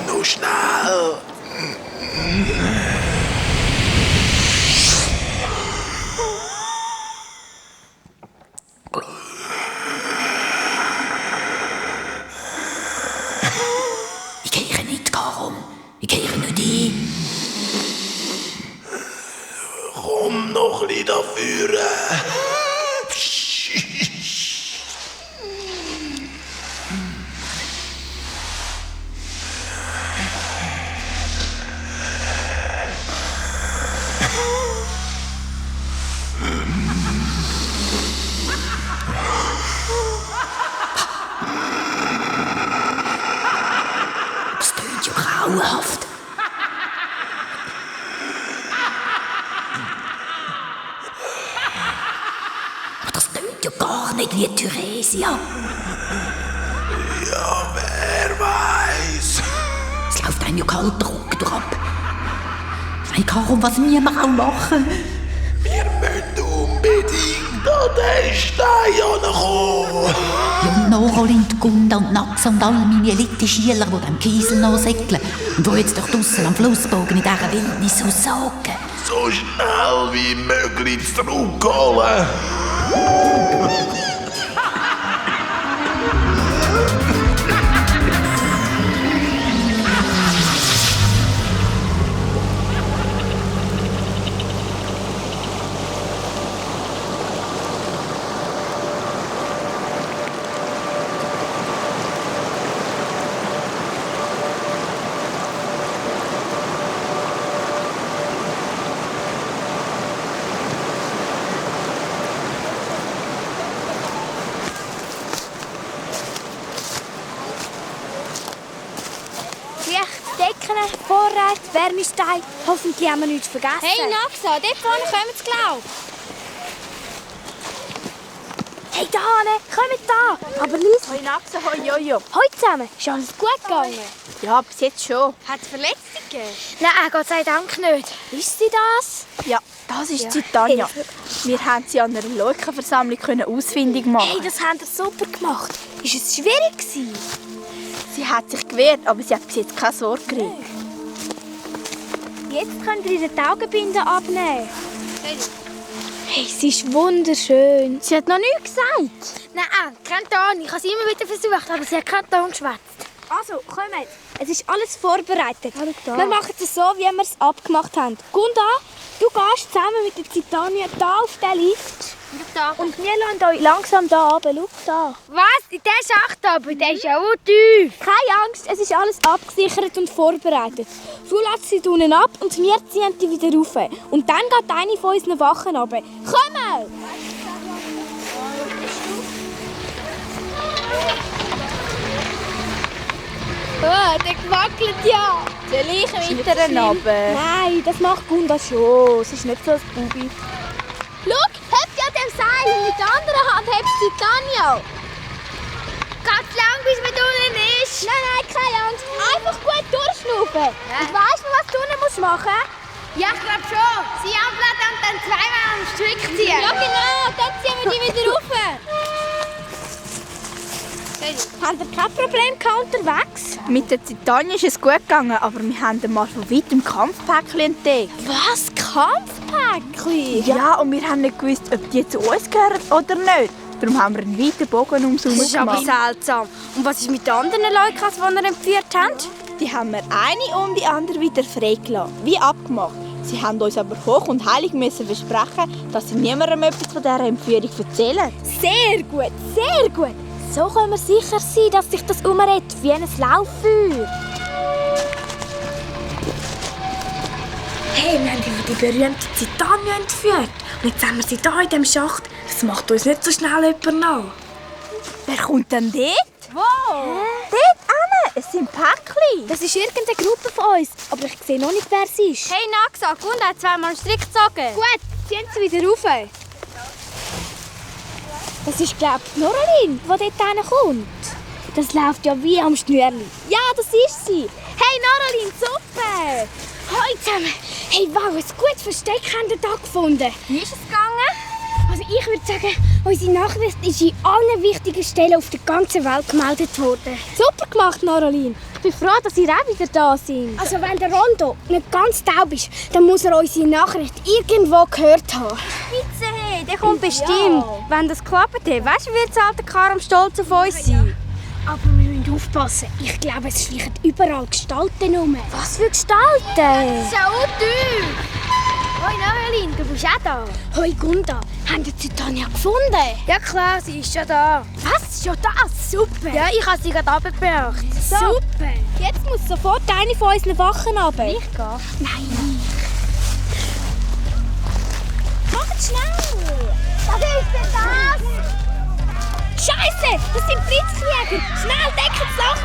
Nur schnell. noch ein bisschen dafür. Das tönt ja grauenhaft. Aber das tönt ja gar nicht wie Theresia. Ja, wer weiß. Es läuft einem ja kalter Rücken durch ab. Hey Caro, was müssen wir auch machen? Wir müssen unbedingt an den Stein ankommen. Ja, und Norolind, Gunda und Naxa und alle meine Elite-Schüler, die dem Kiesel nachsegeln und die jetzt doch draussen am Flussbogen in dieser Wildnis aussagen. So schnell wie möglich zurückholen. Decken, Vorrat, Wärmestein. Hoffentlich haben wir nichts vergessen. Hey Naxa, dort vorne kommen sie, glaub. Hey da, kommt da. Aber Lies. Hoi Naxa, hoi Jojo. Hoi zusammen. Ist alles gut gegangen? Ja, bis jetzt schon. Hat es Verletzungen gegeben? Nein, Gott sei Dank nicht. Ist sie das? Ja, das ist die Tanja. Wir haben sie an einer Leukenversammlung ausfindig machen. Hey, das haben sie super gemacht. Ist es schwierig gewesen? Sie hat sich gewehrt, aber sie hat bis jetzt keine Sorge gekriegt. Jetzt könnt ihr ihre Augenbinde abnehmen. Hey, sie ist wunderschön. Sie hat noch nichts gesagt. Nein, kein Ton. Ich habe es immer wieder versucht, aber sie hat keinen Ton geschwätzt. Also, kommt. Es ist alles vorbereitet. Wir machen es so, wie wir es abgemacht haben. Gunda, du gehst zusammen mit der Titania da auf den Lift. Und wir lassen euch langsam da runter. Schau da. Was? In diesen Schacht aber? Der ist ja auch tief. Keine Angst, es ist alles abgesichert und vorbereitet. Du lässt sie unten ab und wir ziehen die wieder rauf. Und dann geht eine von unseren Wachen runter. Komm mal! Oh, der wackelt ja. Soll ich weiter runter? Nein, das macht Gunda schon. Es ist nicht so ein Bubi. Schau, hebt ja dem Seil und mit der anderen Hand hebst du die Tanja. Ganz lang, bis man unten ist. Nein, keine Angst. Einfach gut durchschnaufen. Ja. Und weißt du, was du unten machen musst? Ja, ich glaube schon. Sie abladen und dann zweimal am Strick ziehen. Ja, genau. Dann ziehen wir die wieder rauf. Habt ihr kein Problem unterwegs? Mit der Titania ist es gut gegangen, aber wir haben mal von weitem Kampfpäckchen entdeckt. Was? Kampfpäckchen? Ja, und wir haben nicht gewusst, ob die zu uns gehören oder nicht. Darum haben wir einen weiten Bogen ums Haus gemacht. Das ist aber seltsam. Und was ist mit den anderen Leukas, die ihr entführt habt? Die haben wir eine um die andere wieder freigelassen, wie abgemacht. Sie haben uns aber hoch und heilig müssen versprechen, dass sie niemandem etwas von dieser Entführung erzählen. Sehr gut, sehr gut. So können wir sicher sein, dass sich das umrettet wie ein Lauffeuer. Hey, wir haben die berühmte Titania entführt. Und jetzt haben wir sie hier in diesem Schacht. Das macht uns nicht so schnell jemand nach. Wer kommt denn dort? Wo? Dort hin. Es sind Päckchen. Das ist irgendeine Gruppe von uns. Aber ich sehe noch nicht, wer es ist. Hey, Naxa, Gunda hat zweimal einen Strick gezogen. Gut, ziehen sie wieder rauf. Das ist, glaube ich, Norolin, die dort hinkommt. Das läuft ja wie am Schnürli. Ja, das ist sie. Hey, Norolin, super. Hallo zusammen. Hey, wow, ein gutes Versteck haben wir hier gefunden. Wie ist es gegangen? Also ich würde sagen, unsere Nachricht ist in allen wichtigen Stellen auf der ganzen Welt gemeldet worden. Super gemacht, Norolin. Ich bin froh, dass ihr auch wieder da seid. Also wenn der Rondo nicht ganz taub ist, dann muss er unsere Nachricht irgendwo gehört haben. Spitze, hey, der kommt bestimmt. Ja. Wenn das klappt, weißt du, wird das alte Karam stolz auf uns sein. Aber wir müssen aufpassen. Ich glaube, es schleichen überall Gestalten rum. Was für Gestalten? So tief. Hoi Noelin, du bist auch da. Hoi Gunda, haben Sie Tanja gefunden? Ja klar, sie ist schon da. Was? Schon da? Super. Ja, ich habe sie gerade runtergebracht. So. Super. Jetzt muss sofort eine von unseren Wachen runter. Ich gehe. Nein. Macht schnell! Was ist denn das? Scheiße, das sind Blitzkrieger! Schnell, deckt das Loch!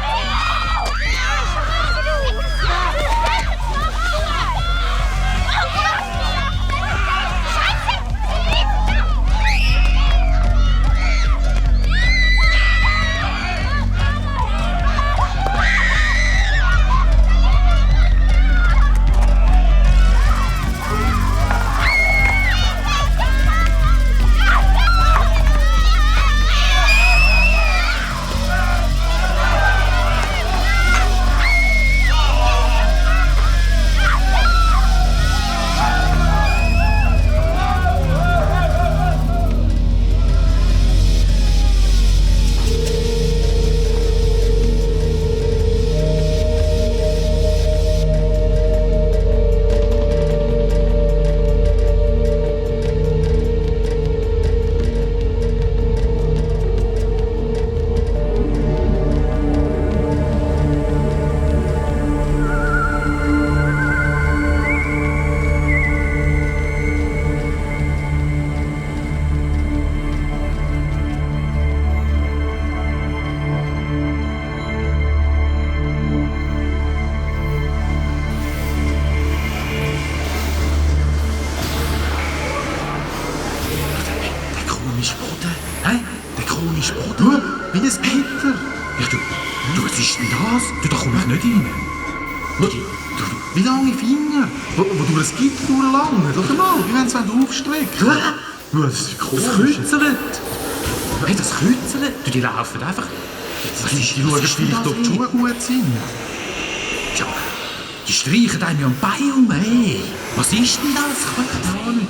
Wie ein Gitter. Ja, du, was ist denn das? Du, da komme ich nicht rein. Wie lange Finger? Wo du ein Gitter durchlangen. Schau mal, wie wenn es aufstreckt. Das ist komisch. Das kützelt. Hey, das kützelt. Du, die laufen einfach. Die schauen vielleicht, ob die Schuhe gut sind. Ja, die streichen einem ja am Bein um. Hey, was ist denn das? Ich weiß gar nicht.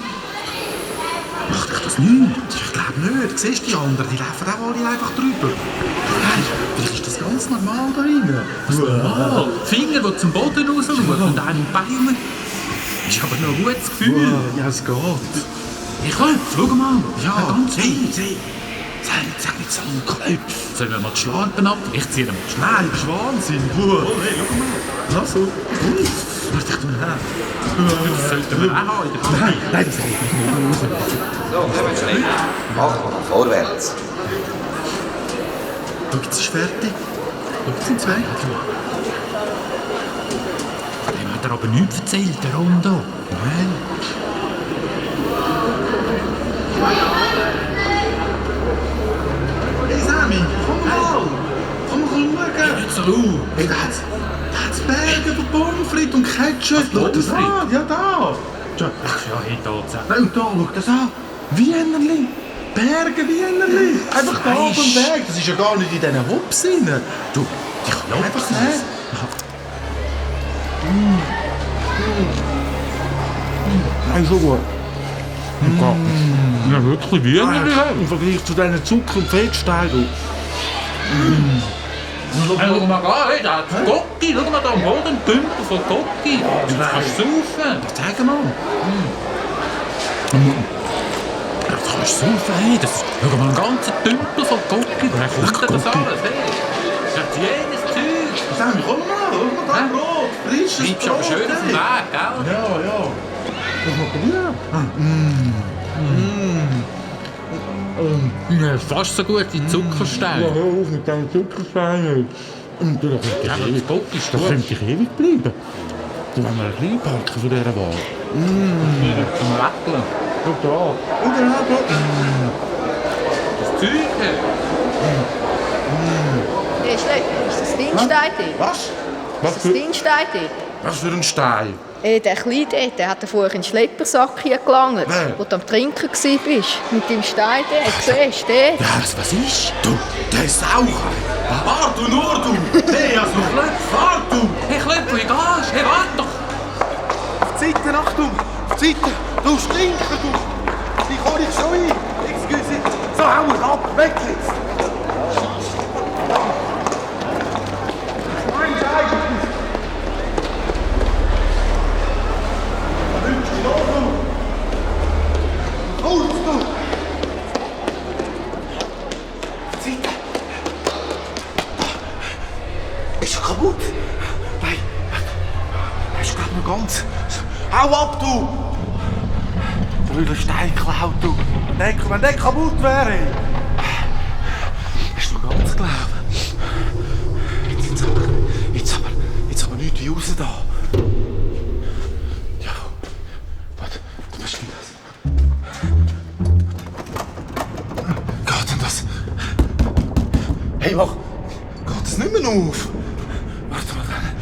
Macht dich das nicht? Ich glaube nicht. Siehst du die anderen? Die laufen auch alle einfach drüber. Hey, vielleicht ist das ganz normal da rein. Was normal? Finger, die zum Boden rausschauen und einen Bein. Ich habe noch ein gutes Gefühl. Ja, es geht. Ich klopfe, schau mal. Ja, ganz hey. Sag nicht so ein Klopf. Sollen wir mal die Schlampen ab? Ich ziehe mal die Schlampen. Nein, das ist Wahnsinn. Oh, hey, schau mal. Na so. Warte, ich tu mir her. Das sollten wir auch haben. Nein, das geht nicht. So, kommen Sie rein. Machen wir vorwärts. Schau, jetzt ist fertig. Schau, jetzt sind zwei. Dem hat er aber nichts erzählt, der Rondo. Nein. Hey Sammy, komm mal! Komm mal schauen! Hey, nicht so laut! Hey, da hat's Berge von Pommes frites und Ketchup! Schau das an! Ja, da! Ja, hey, da zusammen. Nein, da, schau das an! Wienerli! Berge Wienerli! Einfach da auf dem Berg! Das ist ja gar nicht in diesen Hops drin! Du, die kann einfach nicht! Nein, schon gut! Ja, wirklich Wienerli! Im Vergleich zu diesen Zucker- und Fettsteigen! Schau mal an, hey, da hat es Gocki. Schau mal da am Boden, ein Tümpel von Gocki. Du kannst saufen. Zeig mal. Das kannst du saufen, hey. Schau mal, ein ganzer Tümpel von Gocki. Woher kommt denn das alles? Hey, das hat jedes Zeug. Sam, komm mal, schau mal da, Brot. Frisches Brot. Bleibst aber schön auf dem Weg, gell? Ja. Lass mal probieren. Ja, fast so gut wie Zuckerstein. Ja, hör auf mit diesen Zuckersteinen. Ja, aber das Bock ist gut. Da könnte ich ewig bleiben. Dann wollen wir ein bisschen packen von dieser Wahl. Zum Leckeln. Schau da. Oder da. Das Zeug her. Hey, Schlepper, ist das dein Stein dort? Was? Ist das dein Stein dort? Was für ein Stein? Der Kleine dort, der hat vorher einen Schleppersack hier gelangt, Wer? wo du am Trinken warst. Mit dem Stein dort. Siehst du den? Ja, was ist? Du, der ist auch. Warte, du nur, du. Hey, also Klöpf, warte, du. Hey, Klöpf, wie gehst? Hey, warte doch. Auf die Seite, Achtung! Auf die Seite! Du Stinker, du! Ich hol dich schon ein! Excuse! So, hau ab! Weg jetzt! Mein Scheiß! Da wünsch ich noch, du! du! Blöder Stein geklaut, du! Wenn der kaputt wäre! Hast du ganz glauben? Jetzt aber nichts wie raus da! Ja, warte, was ist denn das? Geht denn das? Hey, mach! Geht das nicht mehr auf? Warte mal dann.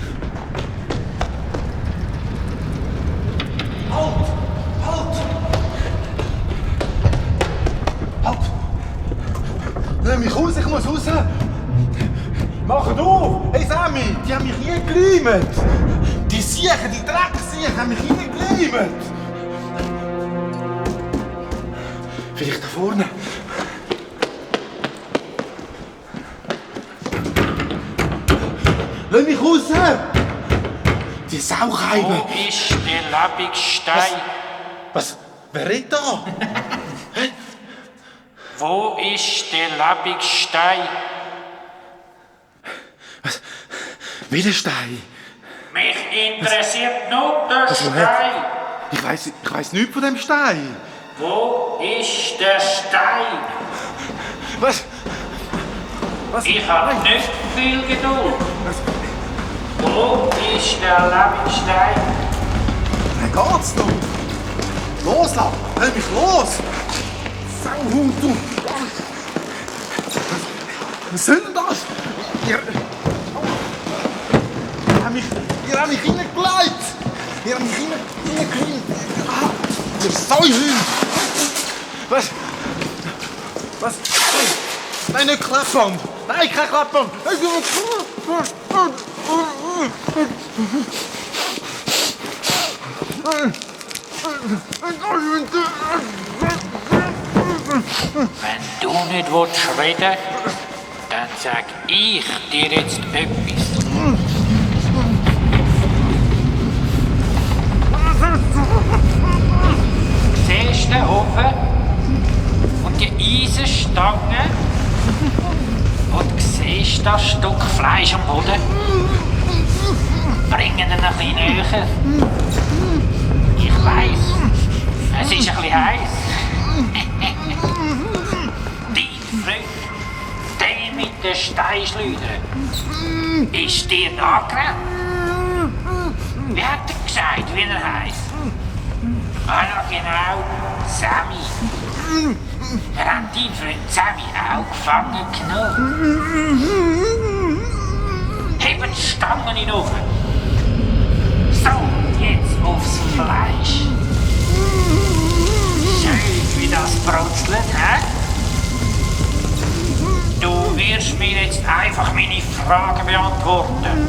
Lass mich raus, ich muss raus! Macht auf! Hey Sammy, die haben mich reingeleimt! Die Siechen, die Drecksiechen haben mich reingeleimt! Vielleicht da vorne? Lass mich raus! Die Saucheibe! Wo ist der Lebigstein? Was? Wer redet da? Wo ist der Lebigstein? Was? Welcher Stein? Mich interessiert nur der Stein. Ich weiss nichts von dem Stein. Wo ist der Stein? Was? Ich habe nicht viel Geduld. Wo ist der Lebigstein? Wie geht's noch? Los, lass mich los! Sauhund, du! Was soll denn das? Ihr habt mich reingelegt! Ihr habt mich reingelegt! Ihr Säuhund! Was? Nein, nicht Klappband! Nein, kein Klappband! Wenn du nicht reden willst, dann sag ich dir jetzt etwas. Siehst du den Ofen und die Eisenstange und siehst das Stück Fleisch am Boden? Bringen ihn ein bisschen näher. Ich weiss, es ist ein bisschen heiß. Dein Freund, der mit den Steinschleudern, ist dir nachgerannt? Wie hat er gesagt, wie er heisst? Ah, ja, genau, Sammy. Wir haben deinen Freund Sammy auch gefangen genommen. Hebt die Stangen in den Ofen. So, jetzt aufs Fleisch. Schön, wie das brutzelt, hä? Du wirst mir jetzt einfach meine Fragen beantworten.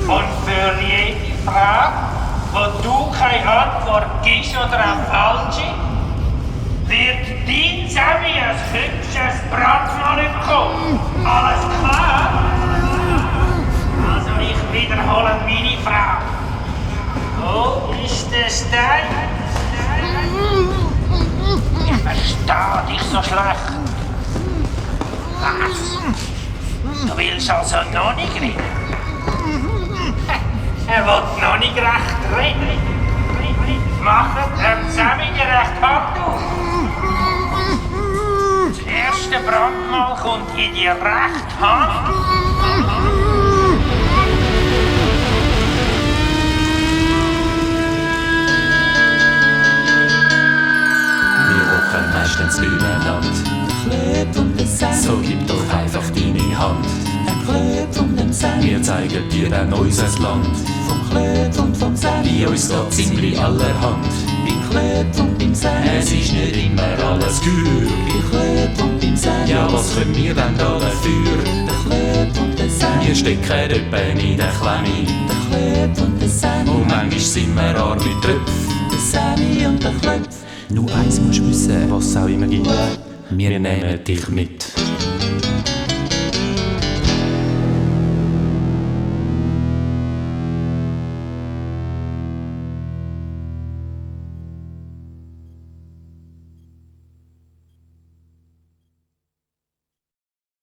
Und für jede Frage, wo du keine Antwort gibst oder auch falsche, wird dein Sammy ein hübsches Brandmal bekommen. Alles klar? Also ich wiederhole meine Frage. Wo ist der Stein? Ich verstehe dich so schlecht. Was? Du willst also noch nicht reden? Er will noch nicht recht reden. Macht Sammy die rechte Hand auf. Das erste Brandmal kommt in die rechte Hand. Meistens übereinander. So gib doch einfach deine Hand. Wir zeigen dir dann unser Land. Bei uns geht ziemlich allerhand. Es ist nicht immer alles gut. Ja, was können wir denn da dafür? Wir stecken etwa in der Klemme. Und manchmal sind wir arme Tröpfe. Nur eins musst du wissen, was es auch immer gibt. Wir nehmen dich mit.